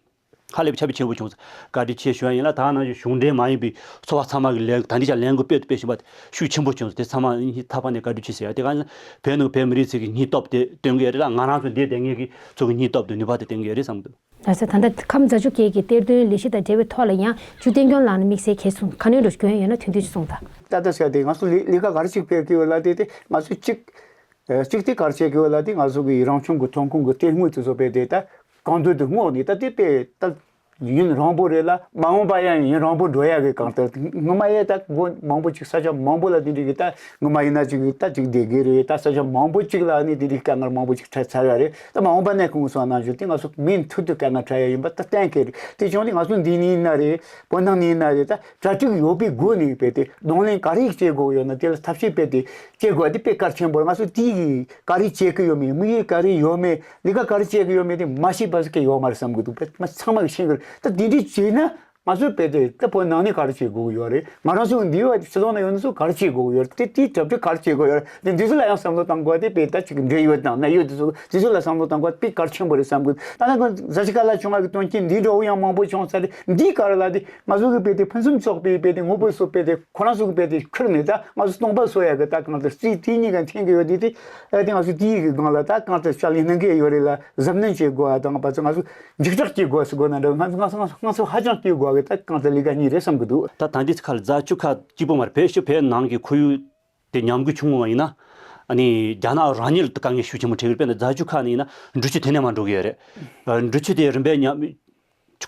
ཧ་ལས་པའི་ཁྱབ་སྤེལ་ཆེན་པོ་བྱུང་སོང་། བཀའ་དྲིན་ཆེ་ཞུ་ཡ་ཡིན་ལ། ད་ནང་བཞིན་གཞུང་འབྲེལ་མ་ཡིན་པའི་ཚོགས་པ་ཚང་མ་གི་ལས་ད་འདི་ཆ་ལས་འགུལ་སྤེལ་དུ་སྤེལ་བཞིན་པ་ཤུགས་ཆེན་པོ་བྱུང་སོང་། དེ་ཚང་མ་སྙིང་ཐག་པ་ནས་བཀའ་དྲིན་ཆེ་ཟེར་ཡ། དེ་ག་ནི་བོད་ནང་བོད་མི་རིགས་ཚོ་གི་སྙིང་སྟོབས་དེ་སྟོན་གྱི་ཡོད་རེད་ལ། ང་རང་ཚོ་འདིར་བསྡད་མཁན་གྱི་ཚོ་གི་སྙིང་སྟོབས་དེ་ནུས་པ་དེ་སྟོན་གྱི་ཡོད་རེད་བསམ་འདུག་ལགས་སོ། ད་ལྟ་ཁམས་རྫ་ཆུ་ཁའི་གི་གཏེར་འདོན་ལས་གཞི་དང་འབྲེལ་བའི་ཐོག་ལ་ཡང་ཆུ་བསྟན་སྐྱོང་ལགས་ནས་དམིགས་བསལ་གལ་གསུང་ག་ནོན་འགྲོ་སྐྱོན་ཡོད་ན་དོན་དུ་གསུངས་དང་། ད་ལྟ་ཟེར་དེ་ང་ཚོ་ལས་ལས་ཀ་ག་རེ་ཞིག་སྤེལ་གི་ཡོད་ལ། དེ་དེ་ང་ཚོ་གཅིག་ཨ་གཅིག་དེ་ག་རེ་བྱེད་ཀྱི་ཡོད་ལ། དེ་ང་ཚོ་གི་རང་བྱུང་གི་ཐོན་ཁུངས་ཀྱི་གཏེར་དངོས་དེ་ཚོ་སྤེལ་ཏེ་ད་གང་འདོད་དུ་སྔོག་ནས། ད་དེ་དཔེ་ད་ཡུན་རིང་པོ་རེད་ལ། མ་འོངས་པ་ཡང་ཡུན་རིང་པོ་འགྲོ་ཡག་གི་གང་ལྟར་སྔོན་མ་ཡས་ད་སྒོ་མང་པོ་ཅིག་ས་ཆ་མང་པོ་ལ་དེ་འདྲ་གི་ད་སྔོན་མ་ཡིན་ན་ཅིག་ད་ཅིག་བསྡད་ཀྱི་རེད། ད་ས་ཆ་མང་པོ་ཅིག་ལ་ནི་དེ་འདྲའི་དཀའ་ངལ་མང་པོ་ཅིག་འཕྲད་ཚར་ཡ་རེད། ད་མ་འོངས་པ་ནས་ཁོང་ཚོ་ནང་བཞིན་དེ་ང་ཚོ་མུ་མཐུད་དུ་དཀའ་ངལ་འཕྲད་ཡ་ཡིན་པ་ད་གཏན་འཁེལ་རེད། དེ་བྱུང་དུས་ང་ཚོ་འདི་ནས་ཡིན་ན་རེད། བོད་ནང་ནས་ཡིན་ན་རེད། ད་གྲ་སྒྲིག་ཡོད་པའི་སྒོ་ནས་དཔེ་དེ་གདོང་ལེན་ག་རེ་བྱེད་དགོས་ཡོད་ན་དེ་ལ་ཐབས་ཤེས་དཔེ་དེ་བྱེད་དགོས་པ་དེ་དཔེ་གལ་ཆེན་པོ་རེད། ང་ཚོ་དེ་གི་ག་རེ་བྱེད་ཀྱི་ཡོད་མེད། དམིགས་ཡུལ་ག་རེ་ཡོད་མེད། ལས་ཀ་ག་རེ་བྱེད་ཀྱི་ཡོད་མེད་དེ་མ་ཤེས་པ་ཞིག་ཡོད་མ་རེད་བསམ་གྱི་འདུག་ཕལ་ཆེར་ཚང་མ་གིས་ཤེས་ཀྱི་རེད། ད་དེ་འདྲ་བྱས་ན་ ང་ཚོའི་དཔེ་དེ་ད་བོད་ནང་ནས་ག་རེ་བྱེད་དགོས་ཀྱི་ཡོད་རེད། ང་རང་ཚོ་འདི་བ་སྤྱི་ཚོགས་ནང་ཡོད་ན་ཚོ་ག་རེ་བྱེད་དགོས་ཀྱི་ཡོད་རེད། དེ་དེའི་གྲ་སྒྲིག་ག་རེ་བྱེད་དགོས་ཡོད་རེད། དེ་འདི་ཚོ་ལ་ཡང་བསམ་བློ་གཏང་དགོས་པ་དེ་དཔེ་ད་ཅིག་འབྲེལ་ཡོད་དང་གནད་ཡོད་དེ་ཚོ་དེ་ཚོ་ལ་བསམ་བློ་གཏང་དགོས་པ་དཔེ་གལ་ཆེན་པོ་རེད་བསམ་གི། ད་ལྟ་ཁོང་ཛ་ཅི་ཀ་ལ་བྱུང་བ་གི་དོན་རྐྱེན་འདི་འདྲ་བོ་ཡང་མང་པོ་བྱུང་ཚར་རེད། འདིའི་ག་རེ་ལ་དེ་ང་ཚོ་གི་དཔེ་དེ་ཕུན་སུམ་ཚོགས་པའི་དཔེ་དེ་ངོ་བོ་སོགས་དཔེ་དེ་ཁོ་རང་ཚོ་གི་དཔེ་དེ་ཁུར་ནས་ད་ང་ཚོ་སྟོང་པ་བཟོ་ཡ་གི་ད་གང་ལྟར་རྩིས་དེ་གཉིས་ཀ་འཐེན་གི་ཡོད་དེ་དེ་ཨ་དེ་ང་ཚོ་དེའི་གི་སྒང་ལ་ད་གང་ལྟར་ཕྱག་ལས་གནང་གི་ཡོད་རེད་ལ་གཟབ་ནན་བྱེད་དགོས་པ་དང་ཕར་ཚུར་ང་ཚོ། འཇིགས་སྐྲག་སྐྱེ་དགོས་ཟེར་དགོས་ན་འདྲ། ང་ང་ང་ང་ཚོ་ཧ་ཅང་སྐྱེ་དགོས་གི་ད་གང་ལྟར་ལས་ཀ་གཉིས་རེད་བསམ་གི་འདུག་ད་ད་འདི་ཁ་ལ་རྫ་ཆུ་ཁ་གཅིག་པོ་མ་རེད། བོད་ཤི་བོད་ནང་གི་ཁོར་ཡུག་དེ་ཉམས་རྒུད་བྱུང་བ་ཡིན་ན། ཨ་ནི་རྒྱ་ནག་རང་ཉིད་ལ་དཀའ་ངལ་ཤུགས་ཆེན་པོ་འཕྲད་གི་རེད། དཔེར་ན་རྫ་ཆུ་ཁ་ནས་ཡིན་ན་འབྲུ་ཆུ་དེ་ནས་མར་འགྲོ་གི་ཡོད་རེད། ཨ་འབྲུ་ཆུ་དེ་རིམ་པས་ཉམས།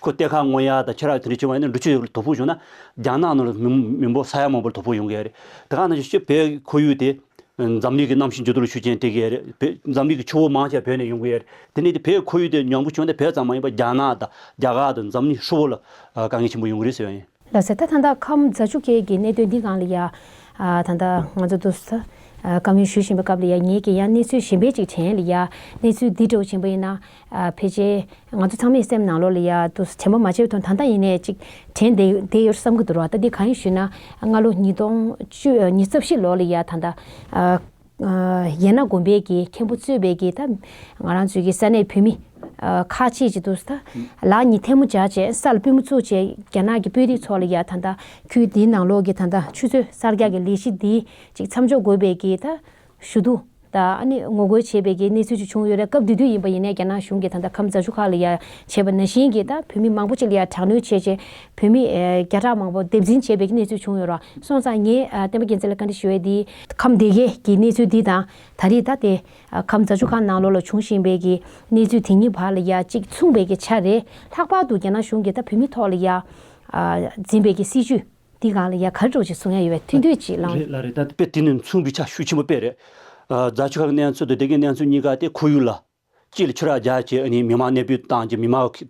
ཁོ་གཏེར་ཁ་སྔོག་ཡ་དང་ཁྱི་ར་དེ་འདྲ་བྱུང་བ་ཡིན་ན་འབྲུ་ཆུ་དོ་ཕོག་བྱུང་ན་རྒྱ་ནག་ནང་ལ་མི་མི་འབོར་ས་ཡ་མང་པོ་དོ་ཕོག་ཡོང་གི་རེད། དེ་ག་ནང་བཞིན་བོད་ཁོར་ཡུག་དེ། འཛམ་གླིང་གི་གནམ་གཤིས་འགྱུར་ལྡོག་ལ་ཤུགས་རྐྱེན་སྤྲད་ཀྱི་རེད། བོད་འཛམ་གླིང་གི་ཆུ་བོ་མང་ཆེ་བ་བོད་ནས་ཡོང་གི་རེད། དེ་ནས་དེ་བོད་ཁོར་ཡུག་དེ་ཉམས་རྒུད་བྱུང་སྟེ་བོད་ཙམ་མ་ཡིན་པར་རྒྱ་ནག་དང་རྒྱ་གར་དང་འཛམ་གླིང་ཧྲིལ་བོ་ལ་དཀའ་ངལ་ཆེན་པོ་ཡོང་གི་རེད་ཟེར་བ་ཡིན། ལགས་སོ། ད་ད་ལྟ་ཁམས་རྫ་ཆུ་ཁའི་གི་གནད་དོན་འདི་སྒང་ལ་ཡ། ད་ལྟ་ང་ཚོ་དུ་ས་བཀའ་མོལ་ཞུ་བཞིན་པའི་སྐབས་ལ་ཡ་ངེད་ཀྱི་ཡང་གནས་ཚུལ་གཞན་པའི་ཅིག་དྲན་ལ་ཡ་གནས་ཚུལ་འདི་འདྲ་བོ་ཆེན་པོ་ཡིན་ན། ཕལ་ཆེར། ང་ཚོ་ཚང་མའི་སེམས་ནང་ལོགས་ལ་ཡ་དུ་དྲན་པ་མ་བརྗེད་པའི་ཐོག་ད་ལྟ་ཡིན་ནའི་ཅིག་དྲན་བསྡད་བསྡད་ཡོད་བསམ་གྱི་འདུག་ར། ད་འདི་གང་ཡིན་ཞུས་ན་སྔ་ལོ་ཉིས་སྟོང་བཅུ་ཉི་ཤུ་རྩ་བཞི་ལོ་ལ་ཡ་ད་ལྟ་ཨ་ཨ་ཡན་ན་དགོན་པའི་གི་མཁན་པོ་གཙོས་པའི་གི་ད་ང་རང་ཚོའི་གི་ས་གནས་བོད་མི་ཨ་ཁག་ཅིག་ཅིག་འདུག་ད་ལག་གཉིས་ཐལ་མོ་སྦྱར་བྱས་ས་ལ་པུས་མོ་བཙུགས་བྱས་རྒྱ་ནག་གི་དཔོན་རིགས་ཚོ་ལ་ཡ་ད་ལྟ་ཁུལ་འདིའི་ནང་ལོགས་ཀྱི་ད་ལྟ་ཆུ་མཛོད་གསར་རྒྱག་གི་ལས་གཞི་འདི་ཅིག་མཚམས་འཇོག་དགོས་པའི་གི་ད། ཞུ་གཏུག་དང་ཨ་ནི་ངོ་རྒོལ་བྱས་པའི་གི་གནས་ཚུལ་ཅིག་བྱུང་ཡོད་རེད། སྐབས་དེ་དུས་ཡིན་པ་ཡིན་ནའི་རྒྱ་ནག་གཞུང་གིས་ད་ལྟ་ཁམས་རྫ་ཆུ་ཁ་ལ་ཡ་བྱས་པ་ནང་བཞིན་གྱི་ད་བོད་མི་མང་པོ་ཅིག་ལ་ཡ་དྲག་གནོན་བྱས་བྱས་བོད་མི་ཨེ་བརྒྱ་ཕྲག་མང་པོ་སྡེབ་འཛིན་བྱས་པའི་གི་གནས་ཚུལ་བྱུང་ཡོད་རེད། སོང་ཙང་ངས་ཨ་བསྟན་པ་རྒྱལ་མཚན་ལ་བཀའ་འདྲི་ཞུ་ཡས་འདི་ཁམས་སྡེ་དགེ་གི་གནས་ཚུལ་འདི་དང་ད་རེས་ད་དེ་ཨ་ཁམས་རྫ་ཆུ་ཁ་ནང་ལོགས་ལ་བྱུང་བཞིན་པའི་གི་གནས་ཚུལ་དེ་གཉིས་བར་ལ་ཡ་གཅིག་མཚུངས་པའི་གི་ཆ་རེད། ལྷག་པར་དུ་རྒྱ་ནག་གཞུང་གིས་ད་བོད་མི་ཐོག་ལ་ཡ་ཨ་འཛིན་པའི་གི་སྲིད་བྱུས། འདི་སྒང་ལ་ཡ་ག་རེ་འདྲ་བོ་ཞིག་གསུང་ཡ་ཡོད་པས་ཐུང་ཐུང་ཅིག་གླེང་། རེད་ལ་རེད། ད་དཔེ་དེ་ནི་མཚུངས་པའི་ཆ་ཤུགས་ཆེན་པོ་དཔེ་རེད། ཨ་རྫ་ཆུ་ཁ་གི་གནས་ཚུལ་དང་སྡེ་དགེ་གནས་ཚུལ་གཉིས་ཀ་དེ་ཁོར་ཡུག་ལ་གཅིག་ལ་ཆུ་རགས་རྒྱག་བྱས་ཨ་ནི་མི་མང་གནས་སྤོས་བཏང་རྗེས་མི་མང་གི་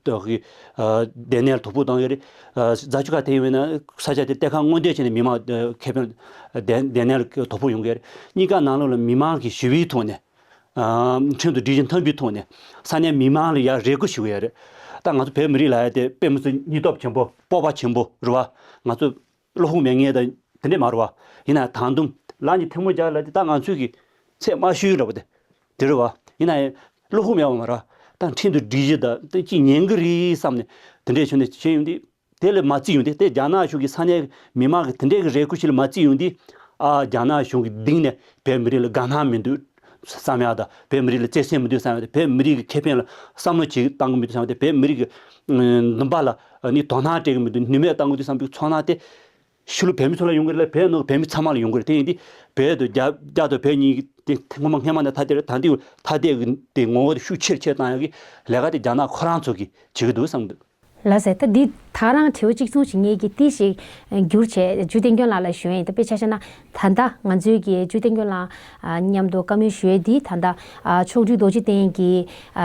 ཨ་སྡོད་གནས་ལ་དོ་ཕོག་བཏང་ཡོད་རེད། ཨ་རྫ་ཆུ་ཁ་དེ་ཡིན་ན་ས་ཆ་དེ་གཏེར་ཁ་སྔོག་འདོན་བྱས་ནས་མི་མང་ཨ་ཁེ་ཕན་སྡོད་སྡོད་གནས་ལ་དོ་ཕོག་ཡོང་གི་རེད། གཉིས་ཀ་ནང་ལོགས་ལ་མི་མང་གི་ཞི་བའི་ཐོག་ནས། ཨ་ཁྲིམས་དང་སྒྲིག་གཞི་མཐུན་པའི་ཐོག་ནས་ས་གནས་མི་མང་ལ་ཡང་རེ་སྐུལ་ཞུ་གི་ཡོད་རེད། ད་ང་ཚོ་བོད་མི་རིགས་ལ་ཡང་དེ་དཔེ་མི་སྲིད་སྙིང་སྟོབས་ཆེན་པོ་སྤོབས་པ་ཆེན་པོ་རེད་བ། ང་ཚོ་བློ་ཁོག་མེད་མཁན་དང་དེ་འདྲས་མ་རེད་བ། ཡིན་ན་ཡང་ད་དུང་ལག་གཉིས་ཐལ་མོ་སྦྱར་ལབ་དེ་ད་ང་ཚོའི་གི་ཚད་དམའ་ཤོས་འདྲ་བོ་དེ་དེ་རེད་བ། ཡིན་ན་ཡང་བློ་ཁོག་མེད་བ་མ་རེད་བ། ད་ཁྲིམས་དང་སྒྲིག་གཞི་དང་དེ་ཅིག་ཉན་གི་རེད་བསམ་ནས་དེ་འདྲས་བྱུང་ནས་བྱས་ཡོང་དུས། དེ་ལ་མ་བརྩི་ཡོང་དུས་དེ་རྒྱ་ནག་གཞུང་གི་ས་གནས་མི་མང་གི་དེ་འདྲའི་གི་རེ་སྐུལ་ཞིག་ལ་མ་བརྩི་ཡོང་དུས། ཨ་རྒྱ་ནག་གཞུང་གི་སྟེང་ནས་བོད་མི་རིགས་ལ་དགའ་སྣང་མི་འདུག་བསམ་ཡག་དང་བོད་མི་རིགས་ལ་བརྩེ་སེམས་མི་འདུག་བསམ་ཡག་དང་བོད་མི་རིགས་ཀྱི་ཁེ་ཕན་ལ་བསམ་བློ་ཅིག་བཏང་གི་མི་འདུག་བསམ་ཡག་དང་བོད་མི་རིགས་ཀྱི་འདུན་པ་ལ་ནི་དོ་སྣང་སྤྲད་གི་མི་འདུག་ནུས་མེད་བཏང་གི་འདུག་བསམ་པའི་ཚོར་སྣང་དེ་ཕྱི་ལོགས་བོད་མི་ཚོ་ལ་ཡོང་གི་རེད་ལ་བོད་ནང་བོད་མི་ཚང་མ་ལ་ཡོང་གི་རེད། དེ་ཡིན་དུས་བོད་དང་རྒྱ་རྒྱ་དང་བོད་གཉིས་ཀྱི་དེ་ཐེངས་མ་སྔོན་མ་ནས་ཐ་དད་རེད། ད་འདི་ཐ་དད་ཀྱི་དེ་ངོ་བོ་དེ་ཤུགས་ཆེར་བཏང་ཡག་གི་ལས་ཀ་དེ་རྒྱ་ནག་ཁོ་རང་ཚོ་གིས་བྱེད་ཀྱི་འདུག་བསམ་གི་འདུག་ལགས་སེ། ད་འདི་ད་རང་དྲི་བ་གཅིག་མཚུངས་ཤིག་ངེད་ཀྱིས་ཏི་ཞིག་བསྒྱུར་བྱས་ཇུ་བསྟན་སྐྱོན་ལགས་ལ་ཞུ་ཡིན། ད་དཔེ་ཆ་བཞག་ན་ད་ལྟ་ང་ཚོའི་གི་ཇུ་བསྟན་སྐྱོན་ལགས་མཉམ་དུ་བཀའ་མོལ་ཞུ་ཡས་འདི་ད་ལྟ་མཆོག་སྤྲུལ་རྡོ་རྗེ་གདན་གྱིས་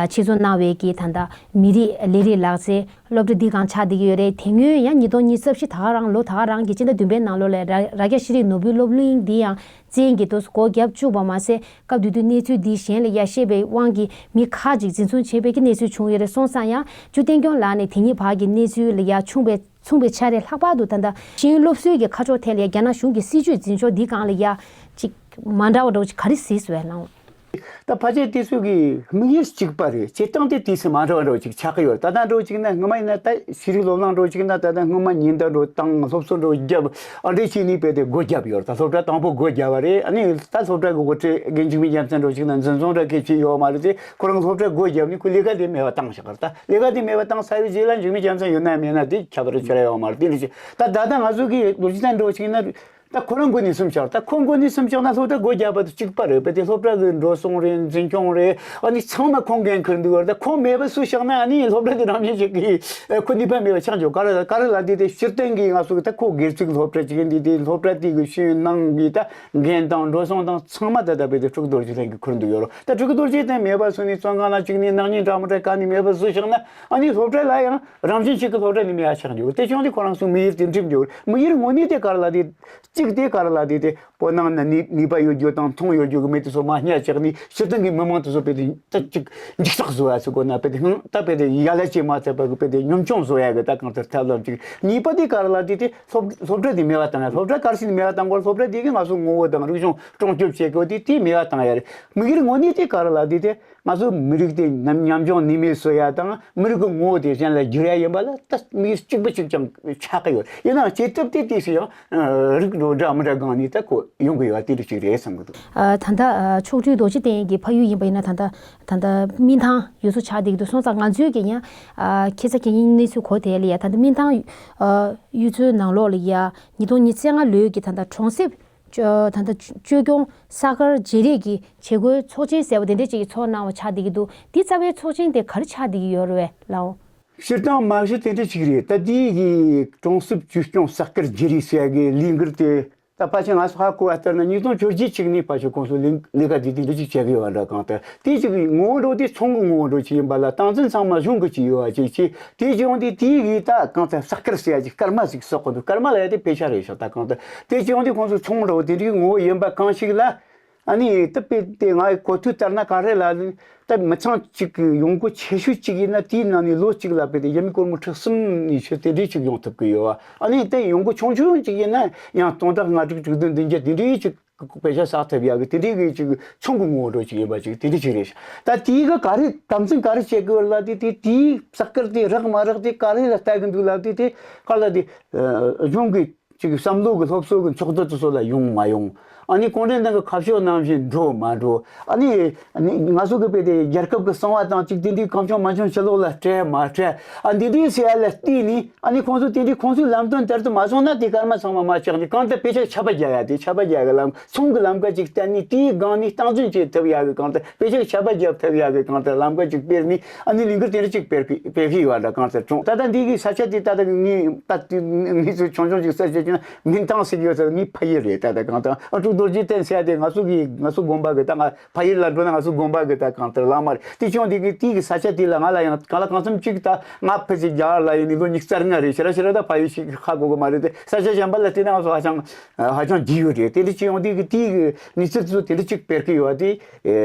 ཆེད་འཛུགས་གནང་བའི་གི་ད་ལྟ་མི་རིགས་ལས་རིགས་ལག་རྩལ་སློབ་གྲྭ་འདི་སྒང་ཆགས་བསྡད་ཀྱི་ཡོད་རེད། དེ་སྔོན་ཡང་ཉིས་སྟོང་ཉི་ཤུ་རྩ་བཞི་ད་ག་རང་ལོ་ད་ག་རང་གི་སྤྱི་ཟླ་བདུན་པའི་ནང་ལོགས་ལ་ར་རྭ་རྒྱ་ཤེས་རིག་ནོར་བུའི་སློབ་གླིང་འདི་ཡང་བཙན་གྱིས་དུ་སྒོ་བརྒྱབ་བཅུག་པ་མ་ཟད། སྐབས་དེ་དུས་གནས་ཚུལ་འདི་གཞན་ལ་ཡ་བཤད་པའི་དབང་གིས་མི་ཁག་ཅིག་འཛིན་བཟུང་བྱས་པའི་གི་གནས་ཚུལ་བྱུང་ཡོད་རེད། སོང་ཙང་ཡང་ཇུ་བསྟན་སྐྱོན་ལགས་ནས་དེ་གཉིས་བར་གྱི་གནས་ཚུལ་ལ་ཡ་མཚུངས་པའི་མཚུངས་པའི་ཆ་རེད། ལྷག་པར་དུ་ད་ལྟ་ཤེས་ཡོན་སློབ་གསོའི་གི་ཁ་ཕྱོགས་ཐད་ལ་ཡ་རྒྱ་ནག་གཞུང་གི་སྲིད་བྱུས་འཛིན་ཕྱོགས་འདི་སྒང་ལ་ཡ་ཅིག་མ་འདྲ་བ་འདྲ་བོ་ཅིག་ག་རེ་གཟིགས་སོང་བས་ལགས། ད་ཕལ་ཆེར་དེ་ཚོ་གི་དམིགས་ཡུལ་གཅིག་པ་རེད། བྱེད་སྟངས་དེ་དུས་སུ་མ་འདྲ་བ་འདྲ་བོ་ཅིག་ཆགས་ཀྱི་ཡོད་རེད། ད་ལྟ་འདྲ་བོ་ཅིག་ན་སྔོན་མ་ཡིན་ན་ད་ཤེས་རིག་སློབ་གླིང་འདྲ་བོ་ཅིག་ན་ད་ལྟ་སྔོན་མ་ཉིན་ལྟར་འདྲ་བོ་བཏང་སློབ་གསོ་འདྲ་བོ་བརྒྱབ་ཨ་འདྲ་བྱས་ནས་དཔེ་དེ་སྒོ་བརྒྱབ་ཡོད་རེད། ད་སློབ་གྲྭ་དང་པོ་སྒོ་བརྒྱབ་པ་རེད། ཨ་ནི་ད་སློབ་གྲྭ་གི་དབུ་ཁྲིད་རྒན་འཇིགས་མེད་རྒྱལ་མཚན་འདྲ་བོ་ཅིག་ན་འཛིན་བཟུང་འདྲ་གལ་ཆེ་ཡོད་མ་རེད་དེ་ཁོ་རང་སློབ་གྲྭ་སྒོ་བརྒྱབ་ནས་ཁོ་ལས་ཀ་དེ་མེད་པ་བཏང་བཞག་གི་རེད། ད་ལས་ཀ་དེ་མེད་པ་བཏང་ཚར་བའི་རྗེས་ལ་འཇིགས་མེད་རྒྱལ་མཚན་ཡོད་ན་མེད་ན་དེ་ཁྱད་པར་ཆེ་ར་ཡོད་མ་རེད། དེ་འདྲ་ཅིག་ད་ད་ལྟ་ང་ཚོ་གི་ལོ་རྒྱུས་ལྟར་འདྲ་བོ་ཅིག་ན། ད་ཁོ་རང་མགོ་ནས་སུམ་བཅག་ད་ཁོ་མགོ་ནས་སུམ་བཅག་ན་སློབ་གྲྭ་སྒོ་བརྒྱབ་པ་དང་གཅིག་པ་རེད་པས། དེ་སློབ་གྲྭ་གི་འགྲོ་སོང་རེད། འཛིན་སྐྱོང་རེད། ཨ་ནི་ཚང་མ་ཁོང་འགན་འཁུར་འདུག་བར། ད་ཁོང་མེད་པ་སུ་བཞག་ན་ཨ་ནི་སློབ་གྲྭ་དེ་རང་བཞིན་ཞིག་གིས་ཁོ་ནུས་པ་མེད་པ་ཆགས་འཇོག་ག་རེ་ག་རེ་ལ་དེ་དེ་སྤྱིར་བཏང་གི་ང་ཚོ་གི་ད་ཁོ་སྒེར་ཚུགས་སློབ་གྲྭ་ཅིག་ཡིན་དུས་དེ་སློབ་གྲྭ་དེ་གི་ཤེས་ཡོན་ནང་གི་ད་འགན་དང་འགྲོ་སོང་དང་ཚང་མ་ད་ད་དཔེ་དེ་སྤྲུལ་སྐུ་རྡོ་རྗེ་གདན་གྱིས་འཁུར་འདུག་ཡོད་རོགས། ད་སྤྲུལ་སྐུ་རྡོ་རྗེ་གདན་མེད་པ་སོང་ནས་བཙོན་ཁང་ལ་གཅིག་ནས་ནག་ཉེས་འདྲ་མི་འདྲ་ག་ནས་མེད་པ་སུ་བཞག་ན་ཨ་ནི་སློབ་གྲྭ་ལ་ཡང་རང་བཞིན་ཞིག་གི་སློབ་གྲྭ་ནས་མེད་པ་ཆགས་འཇོག་དེ་བྱུང་དུས་ཁོ་རང་ཚོ་དམིགས་ཡུལ་དེ་འགྲིབ་འཇོག་དམིགས་ཡུལ་དངོས་གནས་དེ་ག་རེ་ལ་དེ། གཅིག་དེ་ག་རེ་ལབ་དུས་དེ་བོད་ནང་ན་ནུས་ནུས་པ་ཡོད་རྒྱུ་དང་མཐོང་ཡོད་རྒྱུ་གི་མི་དེ་ཚོ་མར་ཉར་བཅུག་ནས་སྤྱིར་བཏང་གི་མི་མང་དེ་ཚོ་དཔེ་དེ་ད་གཅིག་འཇིགས་སྐྲག་བཟོ་ཡ་ཟེར་དགོས་ན། དཔེ་དེ་ཧང་ད་དཔེ་དེ་ཡ་ལ་བྱེད་མ་ཐུབ་པ་གི་དཔེ་དེ་ཉམ་ཆུང་བཟོ་ཡ་གི་ད་གང་ལྟར་ཐབས་ལམ་གཅིག་གཉིས་པ་དེ་ག་རེ་ལབ་དུས་དེ་སློབ་སློབ་གྲྭ་དེ་མེད་པ་བཏང་ཡ། སློབ་གྲྭ་ག་རེ་བྱས་ནས་མེད་པ་བཏང་དགོས། སློབ་གྲྭ་དེ་གིས་ང་ཚོ་ངོ་བོ་དང་རིག་གཞུང་སྲུང་སྐྱོབ་བྱེད་དགོས་དེ་དེ་མེད་པ་བཏང་ཡ་རེད། མི་སྒེར་ངོས་ནས་དེ་ག་རེ་ལབ་དུས་དེ། ང་ཚོ་མི་རིགས་དེ་ཉམ་ཉམ་ཆུང་ནུས་མེད་བཟོ་ཡ་དང་མི་རིགས་ཀྱི་ངོ་བོ་དེ་གཞན་ལ་བསྒྱུར་ཡ་ཡིན་པ་ལ་ད་མི་གཅིག་པ་གཅིག་རྐྱང་ཆགས་ཀྱི་ཡོད། ཡིན་ནའང་བྱེད་ཐབས་དེ་དེ་སུ་ཡང་རིགས་འགྲོ་འདྲ་མི་འདྲ་སྒང་ནས་ད་ཁོ་ཡོང་གི་ཡོད་པ་དེ་འདྲ་ཅིག་རེད་བསམ་གི་འདུག་ཨ། ད་ལྟ་ཨ། མཆོག་སྤྲུལ་རྡོ་རྗེ་གདན་གྱི་ཕ་ཡུལ་ཡིན་པ་ཡིན་ན་ད་ལྟ་ད་ལྟ་སྨིན་ཐང་ཡུལ་ཚོ་ཆགས་བསྡད་ཀྱི་འདུག་སོང་ཙང་ང་ཚོས་ཀྱི་ཡང་ཨ། ཁྱེད་ཚོ་གི་གནས་ཚུལ་གོ་དེ་ལ་ཡ་ད་ལྟ་སྨིན་ཐང་ཨ། ཡུལ་ཚོའི་ནང་ལོགས་ལ་ཡ་ཉིས་སྟོང་ཉི་ཤུ་རྩ་ལྔ་ལོའི་གི་ད་ལྟ་གྲོང་གསེབ། ད་ལྟ་བཅོས་སྐྱོང་ས་དཀར་བརྗེ་རེས་ཀྱི་བྱེད་སྒོའི་ཚོགས་ཆེན་ཟེར་བ་དེ་འདྲས་ཅིག་གི་ཚོགས་གནང་བ་ཆགས་བསྡད་ཀྱི་འདུག་འདི་རྩ་བའི་ཚོགས་ཆེན་དེ་ག་རེ་ཆགས་བསྡད་ཀྱི་ཡོད་རེད་ལགས། སྤྱིར་བཏང་མ་གཞི་དེ་འདྲས་ཅིག་རེད། ད་འདི་གི་གྲོང་གསེབ་བཅོས་སྐྱོང་ས་དཀར་བརྗེ་རེས་ཟེར་ཡ་གི་ལས་འགུལ་དེ་ད་ཕལ་ཆེར་ང་ཚོ་ཧ་གོ་བ་ལྟར་ན་ཉིས་སྟོང་བཅོ་བརྒྱད་ཅིག་ནས་ཕལ་ཆེར་ཁོང་ཚོ་ལས་ལས་ཀ་དེ་དེ་འདྲས་ཅིག་བྱེད་ཀྱི་ཡོད་པ་འདྲ། གང་ལྟར་དེ་ཅིག་གི་ངོ་བོ་འགྲོ་དེ་ཚོང་གི་ངོ་བོ་འགྲོ་ཅིག་ཡིན་པ་ལ་སྟངས་འཛིན་ཚང་མ་གཞུང་གི་ཅིག་ཡོད་པ་ཅིག་བྱས། དེ་བྱུང་དུས་དེའི་གི་ད་གང་ལྟར་ས་དཀར་ཟེར་ཡ་ཅིག་སྐར་མ་ཟིག་བསགས་གི་འདུག་སྐར་མ་ལབ་ཡ་དེ་དཔེ་ཆ་རེད་ཤག་ད་གང་ལྟར་དེ་བྱུང་དུས་ཁོང་ཚོ་ཚོང་འགྲོ་དེ་འདྲའི་ངོ་བོ་ཡིན་པ་གང་ཞིག་ལ། ཨ་ནི་ད་དཔེ་དེ་ང་གོ་ཐོས་ལྟར་ན་ག་རེ་ལབ་ན་ད་མི་ཚང་གཅིག་གི་ཡོང་སྒོ་ཆེ་ཤོས་གཅིག་ཡིན་ན་དེའི་ནང་ནས་ལོ་གཅིག་ལ་དཔེ་དེ་ཡ་མི་སྒོར་མོ་ཁྲི་གསུམ་ནས་ཕྱེད་དེ་འདྲའི་ཅིག་ཡོང་ཐུབ་ཀྱི་ཡོད་པ། ཨ་ནི་ད་ཡོང་སྒོ་ཆུང་ཆུང་གཅིག་ཡིན་ན་ཡང་སྟོང་ཕྲག་ལྔ་དྲུག་དྲུག་བདུན་བདུན་བརྒྱ་དེ་འདྲའི་ཅིག་དཔེ་ཆ་བསགས་ཐུབ་ཡག་གི་དེ་འདྲའི་གི་ཅིག་ཚོང་གི་ངོ་བོ་འདྲ་ཅིག་ཡིན་པ་ཅིག་དེ་འདྲ་ཅིག་རེད་ཤག་ད་དེའི་གི་ག་རེ་དམ་འཛིན་ག་རེ་བྱེད་དགོས་ལབ་དུས་དེ་དེའི་ས་དཀར་དེ་རག་མ་རག་དེ་ག་རེ་ལ་ལྟ་གི་འདུག་ལབ་དུས་དེ་ག་ལ་དེ་གཞུང་གི་ཅིག་བསམ་བློ་གི་སློབ་གསོ་གི་ཚོགས་འདུ་དེ་ཚོ་ལ་ཡོང་མ་ཡོང་། ཨ་ནི་གུང་ཁྲན་ཏང་གི་ཁ་ཕྱོགས་ནང་བཞིན་འགྲོ་མ་འགྲོ། ཨ་ནི་ང་ཚོ་གི་དཔེ་དེ་རྒྱལ་ཁབ་ཀྱི་གསང་བ་དང་ཅིག་དེ་འདྲའི་གང་བྱུང་མང་བྱུང་ཕྱི་ལོགས་ལ་སྤྲད་མ་སྤྲད། ཨ་འདི་འདྲའི་ཟེར་ཡ་ལ་བལྟས་ནས། ཨ་ནི་ཁོང་ཚོ་དེ་འདྲའི་ཁོང་ཚོའི་ལམ་སྟོན་ལྟར་དུ་མ་སོང་ན་དེ་སྐར་མ་ཚང་མ་མར་བཅག་ནས་གང་ལྟར་དཔེ་ཆ་ཆད་པ་རྒྱག་ཡ་དེ་ཆད་པ་རྒྱག་ཡ་གི་ལམ་ཚོང་གི་ལམ་ཁ་ཅིག་བསྟན་ནས་དེའི་སྒང་ནས་སྟངས་འཛིན་བྱེད་ཐུབ་ཡ་གི་གང་ལྟར་དཔེ་ཆ་ཆད་པ་རྒྱག་ཐུབ་ཡ་གི་གང་ལྟར་ལམ་ཁ་ཅིག་སྤེལ་ནས། ཨ་ནི་ལས་འགུལ་དེ་འདྲ་ཅིག་སྤེལ་གི་སྤེལ་གི་ཡོད་པ་འདྲ། གང་ལྟར་བྱུང་ད་ལྟ་འདི་གི་ས་ཆ་དེ་ད་ལྟ་ངས་ད་དེ་མི་ཚོ་ཆུང་ཆུང་ཅིག་གསལ་བཤད་བྱས་ན་སྨིན་ཐང་ཟེར་གི་ཡོད་ས་ངའི་ཕ་ཡུལ་རེད། ད་ལྟ་གང་ལྟར་ཨ་ཀྲུག་རྡོ་རྗེ་གདན་ཟེར་ཡ་དེ་ང་ཚོ་གི་ང་ཚོ་དགོན་པ་གི་ད་ང་ཕ་ཡུལ་ལ་འགྲོ་ན་ང་ཚོ་དགོན་པ་གི་ད་གང་ལྟར་བླ་མ་རེད། དེ་བྱུང་དེ་གི་དེ་གི་ས་ཆ་དེ་ལ་ང་ལ་ཡང་གང་ལ་གང་འཚམ་ཅིག་ད་ང་ཕལ་ཆེར་རྒྱ་གར་ལ་ཡིན་ནི་ལོ་ཉི་ཤུ་རྩ་ལྔ་རེད། ཞེ་དྲག་ཞེ་དྲག་ད་ཕ་ཡུལ་ཞིག་ཧ་གོ་གི་མ་རེད་དེ། ས་ཆ་གཞན་པ་ལ་བལྟས་ན་ང་ཚོ་ཧ་ཅང་ཧ་ཅང་རྒྱས་ཡོད་རེད། དེ་འདྲ་ཅིག་ཡོང་དུས་ཀྱི་དེའི་གི་གནས་ཚུལ་ཚོ་དེ་འདྲ་ཅིག་སྤེལ་གི་ཡོད་དེ།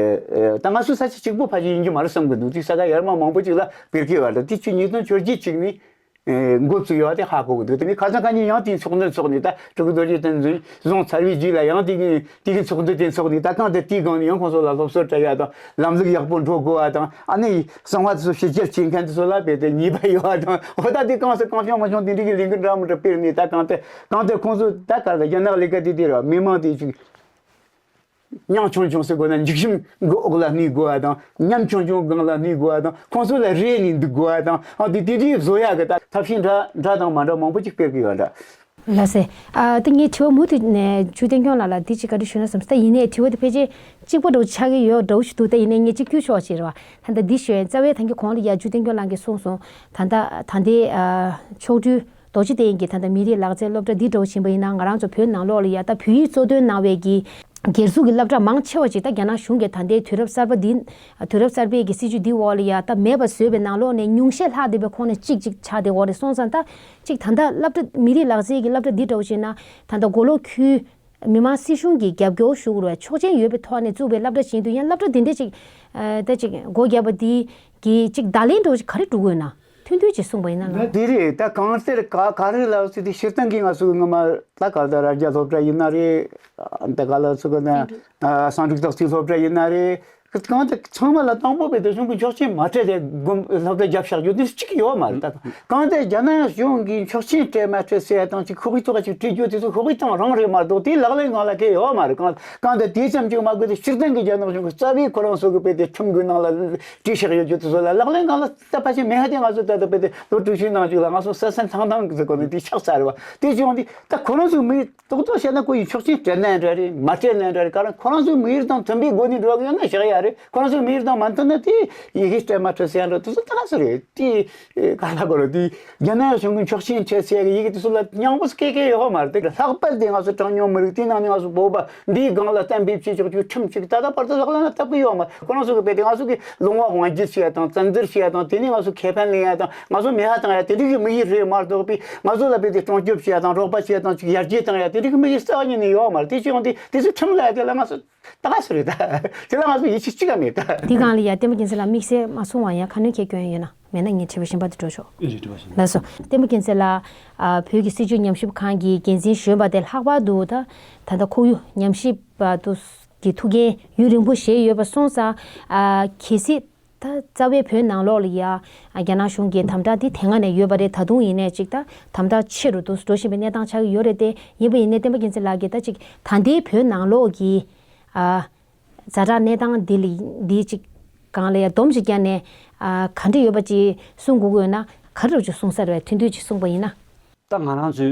ད་ང་ཚོ་ས་ཆ་གཅིག་པོ་ཕལ་ཆེར་ཡིན་གྱི་མ་རེད་བསམ་གི་འདུག་དེ་ས་ཆ་ཡར་མར་མང་པོ་ཅིག་ལ་སྤེལ་གི་ཡོད་རེད། དེ་ཆུ་ཉིས་སྟོང་བཅོ་བརྒྱད་ཅིག་ནས་འགོ་བཙུགས་ཡོད་དེ་ཧ་གོ་གི་འདུག་དེ་ནས་ཁ་སང་ཁ་ཉིན་ཡང་དེའི་ཚོགས་འདུ་འཚོགས་ནས་ད་ཀྲུང་གོ་རྡོ་རྗེ་གདན་འཛིན་བཟུང་ཚར་བའི་རྗེས་ལ་ཡང་དེ་གི་དེ་གི་ཚོགས་འདུ་དེ་འཚོགས་ནས་ད་གང་ལྟར་དེའི་སྒང་ནས་ཡང་ཁོང་ཚོ་ལ་སློབ་གསོ་སྤྲད་ཡ་དང་ལམ་ལུགས་ཡག་པོ་འགྲོ་དགོས་པ་དང་ཨ་ནི་གསང་བ་དེ་ཚོ་ཕྱི་གྱར་བྱེད་མཁན་དེ་ཚོ་ལ་རྦད་དེ་ཉེས་པ་ཡོད་པ་དང་འོ་ད་དེ་གང་ས་གང་བྱུང་མང་བྱུང་དེ་འདྲའི་གི་ལས་འགུལ་འདྲ་མི་འདྲ་སྤེལ་ནས་ད་གང་ལྟར། གང་ལྟར་ཁོང་ཚོ་ད་ག་ལ་རྒྱ་ནག་ལས་ཀ་དེ་དེ་ར་མི་མང་དེ་ཅིག་ཉམ་ཆུང་ཆུང་ཟེར་དགོས་ན་འཇིགས་ཞུམ་གི་འོག་ལ་གནས་དགོས་པ་དང་ཉམ་ཆུང་ཆུང་སྒང་ལ་གནས་དགོས་པ་དང་ཁོང་ཚོ་ལ་རེ་ནས་འདུག་དགོས་པ་དང་ཨ་དེ་དེ་དེ་བཟོ་ཡག་གི་ད་ཐབས་ཤེས་འདྲ་འདྲ་དང་མ་འདྲ་མང་པོ་ཅིག་སྤེལ་གི་ཡོད་འདྲ། ལགས་སེ། ཨ་དེ་ངས་དྲི་བ་མུ་མཐུད་ནས་ཇུ་བསྟན་སྐྱོང་ལགས་ལ་དེ་ཅིག་བཀའ་འདྲི་ཞུ་ན་བསམ་སོང་། ད་ཡིན་ནའི་དྲི་བ་དེ་ཕལ་ཆེར་གཅིག་པ་འདྲ་བོ་ཆགས་ཀྱི་ཡོད་འདྲ་བོ་ཞིག་འདུག་ད་ཡིན་ནའི་ངས་གཅིག་བསྐྱུར་ཆོག་ཅེས་རེད་བ། ད་ལྟ་འདི་ཞུ་ཡིན། རྩ་བའི་ད་གིན་གོང་ལ་ཡ་ཇུ་བསྟན་སྐྱོང་ལགས་ཀྱིས་གསུངས་སོང་། ད་ལྟ་ད་ལྟའི་ཨ་མཆོག་སྤྲུལ་རྡོ་རྗེ་གདན་གྱི་ད་ལྟ་མི་རིགས་ལག་རྩལ་སློབ་གྲྭ་འདི་འདྲ་བོ་ཕྱིན་པ་ཡིན་ན་ང་རང་ཚོ་བོད་ནང་ལོགས་ལ་ཡ་ད་བོད་ཡིག་གཙོ་འདོན་གནང་བའི་གི་སྒེར་ཚུགས་ཀྱི་སློབ་གྲྭ་མང་ཆེ་བ་ཅིག་ད་རྒྱ་ནག་གཞུང་གིས་ད་ལྟའི་དུས་རབས་གསར་པ་འདི་དུས་རབས་གསར་པའི་གི་སྲིད་བྱུས་འདི་འོག་ལ་ཡ་ད་མེད་པ་བཟོས་པའི་ནང་ལོགས་ནས་ཉུང་ཤས་ལྷག་བསྡད་པའི་ཁོངས་ནས་གཅིག་ཅིག་ཆགས་བསྡད་ཡོད་རེད། སོང་ཙང་ད་ཅིག་ད་ལྟ་སློབ་གྲྭ་མི་རིགས་ལག་རྩལ་གྱི་སློབ་གྲྭ་འདི་འདྲ་བོ་བྱས་ན་ད་ལྟ་མགོ་ལོག་ཁུལ་མི་དམངས་སྲིད་གཞུང་གིས་རྒྱབ་སྐྱོར་ཞུ་དགོས་རེད། ཆོག་མཆན་ཡོད་པའི་ཐོག་ནས་བཙུགས་པའི་སློབ་གྲྭ་ཞིག་ཡིན་དུས་ཡང་སློབ་གྲྭ་འདི་འདྲ་ཅིག་ཨ་ད་ཅིག་སྒོ་བརྒྱབ་པ་འདི་གི་ཅིག་བརྡ་ལན་འདྲ་བོ་ཅིག་ག་རེ་འགྲོ་དགོས་ན། ཐུང་ཐུང་ཅིག་གསུངས་པ་ཡིན་ན་ལགས། དེ་རེད། ད་གང་ལྟར་ག་ག་རེ་ལབ་ཟེར་དུས་སྤྱིར་བཏང་གི་ང་ཚོ་སྔོན་མ་ད་ག་ད་རྭ་རྒྱ་སློབ་གྲྭ་ཡིན་ན་རེད། ད་ག་ལ་ཚོ་གི་ན་སེང་འབྲུག་སྟག་རྩེ་སློབ་གྲྭ་ཡིན་ན་རེད། གང་ལྟར་ཚང་མ་ལ་དང་པོ་བོད་དོན་གཞུང་གི་ཆོག་མཆན་མ་སྤྲད་དེ་དགོན་སློབ་གྲྭ་བརྒྱབ་བཞག་རྒྱུ་དེ་གཅིག་ཡོད་མ་རེད། ད་གང་ལྟར་རྒྱ་ནག་གཞུང་གིས་ཆོག་མཆན་སྤྲད་མ་སྤྲད་ཟེར་ཡ་དང་ཅིག་ཁོག་གི་ཐོག་ཅིག་བྲིས་རྒྱུ་དེ་ཚོ་ཁོག་གི་ཐང་རང་རེད་མ་གཏོགས་དེ་ལག་ལེན་སྒང་ལ་གལ་ཡོད་མ་རེད། གང་གང་ལྟར་དེ་ཙམ་ཅིག་མ་དགོས་ཏེ་སྤྱིར་བཏང་གི་རྒྱ་ནག་གཞུང་གི་རྩ་བའི་ཁོ་རང་ཚོ་གི་བོད་དོན་ཁྲིམས་ཀྱི་ནང་ལ་བྲིས་བཞག་ཡོད་རྒྱུ་དེ་ཚོ་ལ་ལག་ལེན་སྒང་ལ་ད་ཕལ་ཆེར་མེད་ཧ་དེ་ང་ཚོ་ད་ལྟ་བོད་དོན་ལོ་དྲུག་ཅུའི་ནང་ཅིག་ལ་ང་ཚོ་ས་སེམས་ཐང་ཐང་གི་ཟེར་གོ་ནི་དེ་ཆགས་ཚར་རེད་བ། དེ་བྱུང་དེ་ད་ཁོ་རང་ཚོའི་མི་རྡོག་རྡོག་བཤད་ན་ཁོ་ཡིས་ཆོག་མཆན་སྤྲད་ན་འདྲ་རེད། མ་སྤྲད་ན་འདྲ་རེད། ག་རང་ཁོ་རང་ཚོའི་མི་ཡུལ་དང་མཐུན་པའི་སྒོ་ནས་འགྲོ་གི་ཡོད་ན་བཞག་ཡ་ རེད། ཁོ་རང་ཚོའི་མི་ཡུལ་དང་མ་མཐུན་ན་དེ་ཡི་གེ་སྤྲད་མ་སྤྲད་ཟེར་ཡ་འདྲ་དེ་ཚོ་ད་ག་ཟེ་རེད། དེ་ག་ལ་གོ་རེད། དེ་རྒྱ་ནག་གཞུང་གི་ཆོག་མཆན་སྤྲད་ཟེར་ཡ་གི་ཡི་གེ་དེ་ཚོ་ལ་སྙིང་པོ་སྐད་སྐད་ཡོད་མ་རེད། དེ་ལྷག་པར་དེ་ང་ཚོ་གྲངས་ཉུང་མི་རིགས་དེ་ནང་ནས་ང་ཚོ་བོད་པ་འདིའི་སྒང་ལ་གཏན་འབེབས་བྱེད་ཆོག་རྒྱུ་ཁྲིམས་ཅིག་ད་ལྟ་བར་དུ་ལག་ལེན་ལ་བསྟར་གི་ཡོད་མ་རེད། ཁོ་རང་ཚོ་གི་དཔེ་དེ་ང་ཚོ་གི་ལུང་པ་དབང་སྒྱུར་བྱེད་ཡ་དང་བཙན་འཛུལ་བྱེད་ཡ་དང་དེ་ནས་ང་ཚོ་ཁེ་ཕན་ལེན་ཡ་དང་ང་ཚོ་མེད་པ་བཏང་ཡ་དེ་འདྲ་གི་དམིགས་ཡུལ་རེད་མ་གཏོགས་པའི་ང་ཚོ་ལ་དཔེ་དེ་སྲུང་སྐྱོབ་བྱེད་ཡ་དང་རོགས་པ་བྱེད་ཡ་དང་ཅིག་ཡར་རྒྱས་བཏང་ཡ་དེ་འདྲ་གི་དམིགས་ཡུལ་རྩ་བ་ཉིད་ནས་ཡོད་མ་རེད། དེ་བྱས་ཡོང་དུས་དེ་ཚོ་ཁྲིམས་ལ་ཡ་དེ་ལ་ང་ཚོ། ད་ག་ཟེ་རེད། ད་དེ་ལ་ང་ཚོ་ཡིད་ཆེས་གཅིག་ཀ་མེད་ད། འདི་སྒང་ལ་ཡ་བསྟན་པ་རྒྱལ་མཚན་ལགས་དམིགས་བསལ་མ་གསུང་བ་ཡང་ཁ་སྣོན་གལ་སྐྱོན་ཡོད་ན་མེད་ན་ངས་དྲི་བ་གཞན་པ་དེ་འགྲོ་ཆོག་ཨེ་རེད། དྲི་བ་གཞན་པ། ལགས་སོ། བསྟན་པ་རྒྱལ་མཚན་ལགས། ཨ། བོད་ཀྱི་སྲིད་བྱུས་ཉམས་ཞིབ་ཁང་གི་འགན་འཛིན་གཞོན་པ་དེ་ལྷག་པར་དུ་ད་ད་ལྟ་ཁོར་ཡུག་ཉམས་ཞིབ་པ་དུ་གི་ཐུགས་འགན་ཡུན་རིང་པོ་བཞེས་ཡོད་པ་སོང་ཙང་། ཨ། གལ་སྲིད་ད་རྩ་བའི་བོད་ནང་ལོགས་ལ་ཡ་རྒྱ་ནག་གཞུང་གིས་དམ་དྲག་འདི་དེ་སྔ་ནས་ཡོད་པ་རེད། ད་དུང་ཡིན་ནའི་ཅིག་ད་དམ་དྲག་ཆེ་རུ་འགྲོ་བཞིན་པའི་གནས་སྟངས་ཆགས་ཀྱི་ཡོད་རེད་དེ། ཡིན་པ་ཡིན་ནའི་བསྟན་པ་རྒྱལ་མཚན་ལགས་ཀྱིས་ད་ཅིག་ད་ལྟའི་བོད་ནང་ལོགས་ཀྱི། ཨ། ཛ་དྲག་གནས་སྟངས་འདི་ལ་འདི་ཅིག་སྒང་ལ་ཡ་སྡོམ་ཅིག་བརྒྱབ་ནས། ཨ། ག་འདྲ་ཡོད་པ་ཅིག་གསུང་དགོས་ཀྱི་ཡོད་ན་ག་རེ་ཅིག་གསུང་ས་རེད། ཐུང་ཐུང་ཅིག་གསུངས་པ་ཡིན་ན། ད་ང་རང་ཚོའི་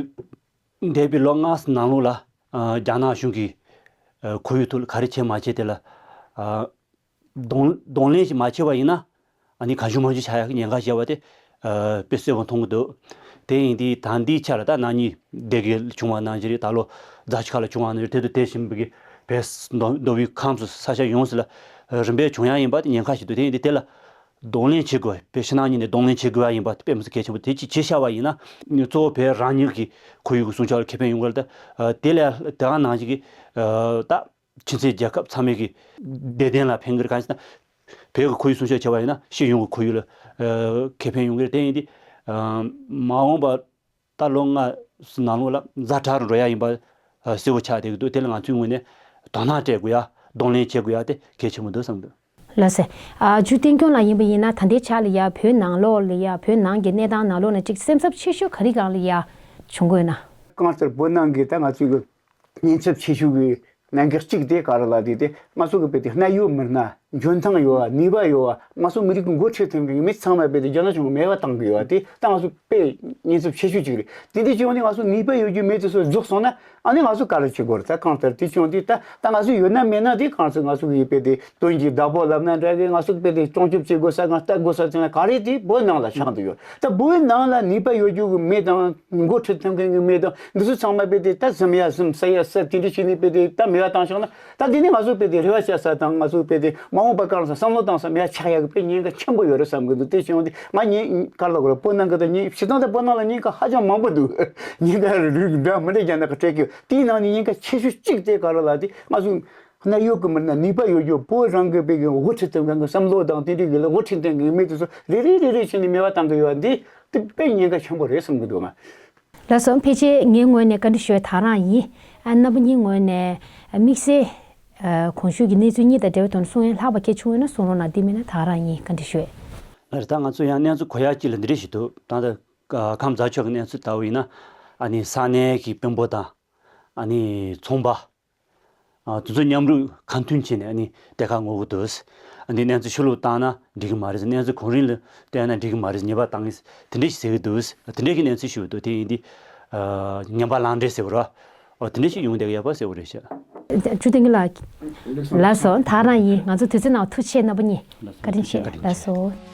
འདས་པའི་ལོ་ལྔ་ཙམ་ནང་ལོགས་ལ། ཨ། རྒྱ་ནག་གཞུང་གིས། ཨ། ཁོར་ཡུག་ཐོག་ལ་ག་རེ་བྱས་མ་བྱས་དེ་ལ། ཨ། གདོང་གདོང་ལེན་ཞིག་མ་བྱས་པ་ཡིན་ན། ཨ་ནི་གང་བྱུང་མང་བྱུང་ཆགས་ཡག་གི་ཉེན་ཁ་བཤད་པ་དེ། ཨ། དཔེ་གསལ་པོ་མཐོང་གི་འདུག་དེ་ཡིན་དུས་ད་འདིའི་ཆ་ལ་ད་ན་ནིང་སྡེ་དགེ་བྱུང་བ་ནང་བཞིན་རེད། ད་ལོ་རྫ་ཆུ་ཁ་ལ་བྱུང་བ་ནང་བཞིན་དེ་དང་དེ་བཞིན་པའི་བོད་མདོ་མདོ་དབུས་ཁམས་སུ་ས་ཆ་ཡོངས་སུ་ལ། ཨ། རིམ་པས་བྱུང་ཡག་ཡིན་པ་དེ་ཉེན་ཁ་ཞིག་འདུག་དེ་ཡིན་དུས་དེ་ལ་གདོང་ལེན་བྱེད་དགོས། བོད་ཕྱི་ནང་གཉིས་ནས་གདོང་ལེན་བྱེད་དགོས་ཡག་ཡིན་པ་དེ་དཔེ་མི་སྲིད་གལ་ཆེན་པོ། དེ་ཅིག་བྱས་བཞག་པ་ཡིན་ན་གཙོ་བོ་བོད་རང་ཉིད་ཀྱི་ཁོར་ཡུག་གི་སྲུང་སྐྱོབ་ལ་ཁེ་ཕན་ཡོང་གི་རེད། ད། ཨ། དེ་ལས་དེ་ག་ནང་བཞིན་གྱི། ཨ། ད། ཕྱི་འབྲེལ་རྒྱལ་ཁབ་ཚང་མས་ཀྱི་བདེ་དོན་ལ་ཕན་གྱི་རེད། གང་ཞེ་ན། བོད་ཀྱི་ཁོར་ཡུག་སྲུང་སྐྱོབ་བྱས་པ་ཡིན་ན་སྤྱི་ཡོངས་ཀྱི་ཁོར་ཡུག་ལ། ཨ། ཁེ་ཕན་ཡོང་གི་རེད། དེ་ཡིན་དུས། ཨ། མ་འོངས་པ་ད་ལོ་ལྔ་ནང་ལོགས་ལ་ཛ་དྲག་རུ་འགྲོ་ཡག་ཡིན་པ། ཨ། གསལ་པོ་ཆགས་བསྡད་ཀྱི་འདུག་དེ་ལ་ང་ཚོའི་ངོས་ནས་དོ་སྣང་སྤྲད་དགོས་ཡག་གདོང་ལེན་བྱེད་དགོས་ཡག་དེ་གལ་ཆེན་པོ་འདུག་བསམ་འདུག་ལགས་སོ། ཨ། ཇུ་བསྟན་སྐྱོང་ལགས་ཡིན་པ་ཡིན་ན་ད་ལྟའི་ཆ་ལ་ཡ་བོད་ནང་ལོགས་ལ་ཡ་བོད་ནང་གི་གནས་སྟངས་ནང་ལོགས་ནས་ཅིག་སེམས་འཚབ་ཆེ་ཤོས་ག་རེ་སྒང་ལ་ཡ་བྱུང་གི་ཡོད་ན། གང་ལྟར་བོད་ནང་གི་ད་ང་ཚོའི་གི་ཉེན་ཚབས་ཆེ་ཤོས་ཀྱི་གནད་འགག་གཅིག་དེ་ག་རེ་ལབ་དུས་དེ་ང་ཚོ་གི་དཔེ་དེ་གནད་ཡོད་མི་སྣ་འཇོན་ཐང་ཡོད་པ་ནུས་པ་ཡོད་པ་ང་ཚོ་མི་རིགས་ཀྱི་འགོ་ཁྲིད་ཐོན་མཁན་གྱི་མི་ཚང་མ་དཔེ་དེ་རྒྱ་ནག་གཞུང་གིས་མེད་པ་བཏང་གི་ཡོད་པ་དེ་ད་ང་ཚོ་དཔེ་ཉེན་ཚབས་ཆེ་ཤོས་གཅིག་རེད། དེ་འདྲ་བྱུང་ནས་ང་ཚོ་ནུས་པ་ཡོད་རྒྱུ་མེད་དུ་སོ་རྫོགས་སོང་ན་ཨ་ནི་ང་ཚོ་ག་རེ་བྱེད་དགོས་རེད། ད་གང་ལྟར་དེ་བྱུང་དུས་ད་ད་ང་ཚོ་ཡོད་ན་མེད་ན་དེ་གང་ཚོད་ང་ཚོ་གི་དཔེ་དེ་དོན་གྱི་བདག་པོ་ལབ་ན་འདྲ་གི་ང་ཚོ་དཔེ་དེ་སྲུང་སྐྱོབ་བྱེད་དགོས་ས་གང་ལྟ་དགོས་ས་ཚང་ན་ག་རེ་དེ་བོད་ནང་ལ་ཆགས་འདུག་ཡོད། ད་བོད་ནང་ལ་ནུས་པ་ཡོད་རྒྱུ་གི་མི་དང་འགོ་ཁྲིད་ཐོན་མཁན་གྱི་མི་དང་འདི་ཚོ་ཚང་མ་དཔེ་དེ་ད་ཟིམ་ཡ་ཟིམ་ཟ་ཡ་ཟ་དེ་འདྲ་བྱས་ནས་དཔེ་དེ་ད་མེད་པ་བཏང་བཞག་ན། ད་འདི་ནི་ང་ཚོ་དཔེ་དེ་རེ་བ་བྱ་ས་དང་ང་ཚོ་དཔེ་དེ་མ་འོངས་པ་གང་ས་བསམ་བློ་བཏང་ས་མེད་ཆགས་ཡག་གི་དཔེ་ཉེན་ཁ་ཆེན་པོ་ཡོད་རེད་བསམ་གི་འདུག་དེ་བྱུང་དུས་ང་ཉིན་ག་ལ་གོ་རེད། བོད་ནང་གི་ད་ཉིན་ཕྱི་ཐང་དུ་བོད་ནང་ལ་ཉེན་ཁ་ཧ་ཅང་མང་པོ་འདུག་ཉེན་ཁ་རིགས་འདྲ་མི་འདྲ་རྒྱ་ནག་གི་སྤྲད་ཀྱི་དེའི་ནང་ནས་ཉེན་ཁ་ཆེ་ཤོས་གཅིག་དེ་ག་རེ་ལབ་དུས་ང་ཚོ་གནད་ཡོད་གི་མི་སྣ་ནུས་པ་ཡོད་རྒྱུ་བོད་རང་གི་དཔེ་གི་འགོ་ཁྲིད་དེ་གང་གི་བསམ་བློ་དང་དེ་འདྲའི་གི་ལ་འགོ་ཁྲིད་དེ་གི་མི་དེ་ཚོ་རེ་རེ་རེ་རེ་བྱས་ནས་མེད་པ་བཏང་གི་ཡོད་པ་འདི་དེ་དཔེ་ཉེན་ཁ་ཆེན་པོ་རེད་བསམ་གི་འདུག་ང་། ལགས་སོ། ཕལ་ཆེར་ངའི་ངོས་ནས་བཀའ་འདྲི་ཞུ་བ་དེ་རང་ཡིན། ཨ། རྣམ་པ་གཉིས་ངོས་ནས་དམིགས་བསལ། ཨ། གོང་ཞུས་ཀྱི་གནས་ཚུལ་གཉིས་དང་འབྲེལ་བའི་ཐོག་ནས་གསུང་ཡ་ལྷག་པ་གལ་ཆུང་ཡོད་ན་གསུང་རོགས་གནང་། དེ་མིན་ན་དེ་རང་ཡིན། བཀའ་འདྲི་ཞུ། ལགས་རེད། ད་ང་ཚོ་ཡང་གནས་ཚུལ་གོ་ཡ་གཅིག་ལ་འདི་འདྲ་ཞིག་འདུག་ད་ལྟ་ཁམས་རྫ་ཆུ་ཁ་གི་གནས་ཚུལ་ལྟ་བུ་ཡིན་ན་ཨ་ནི་ས་གནས་ཀྱི་དཔོན་པོ་དང་ཨ་ནི་ཚོང་པ། ཨ། དེ་ཚོ་མཉམ་རུབ་ཁ་མཐུན་བྱས་ནས་ཨ་ནི་གཏེར་ཁ་སྔོག་གི་འདུག་ཨ་ནི་གནས་ཚུལ་ཕྱི་ལོགས་བཏང་ན་འགྲིག་གི་མ་རེད། གནས་ཚུལ་གོང་རིམ་ལ་བསྟན་ན་འགྲིག་གི་མ་རེད། ཉེས་པ་བཏང་གི་དེ་འདྲ་ཞིག་ཟེར་གི་འདུག་དེ་འདྲ་གི་གནས་ཚུལ་ཞིག་འདུག་དེ་ཡིན་དུས། ཨ། ངན་པ་ལངས་འདྲེན་ཟེར་བ་ར། འོ་དེ་འདྲ་ཞིག་ཡོང་བསྡད་ཀྱི་ཡོད་པ་གསལ་པོ་རེད་ཤག་ཇུ་བསྟན་སྐྱོང་ལགས། ལགས་སོ། དེ་རང་ཡིན། ང་ཚོ་དུས་ཚོད་ནང་ཐུགས་རྗེ་ཆེ། རྣམ་པ་གཉིས་བཀའ་དྲིན་ཆེ། ལགས་སོ།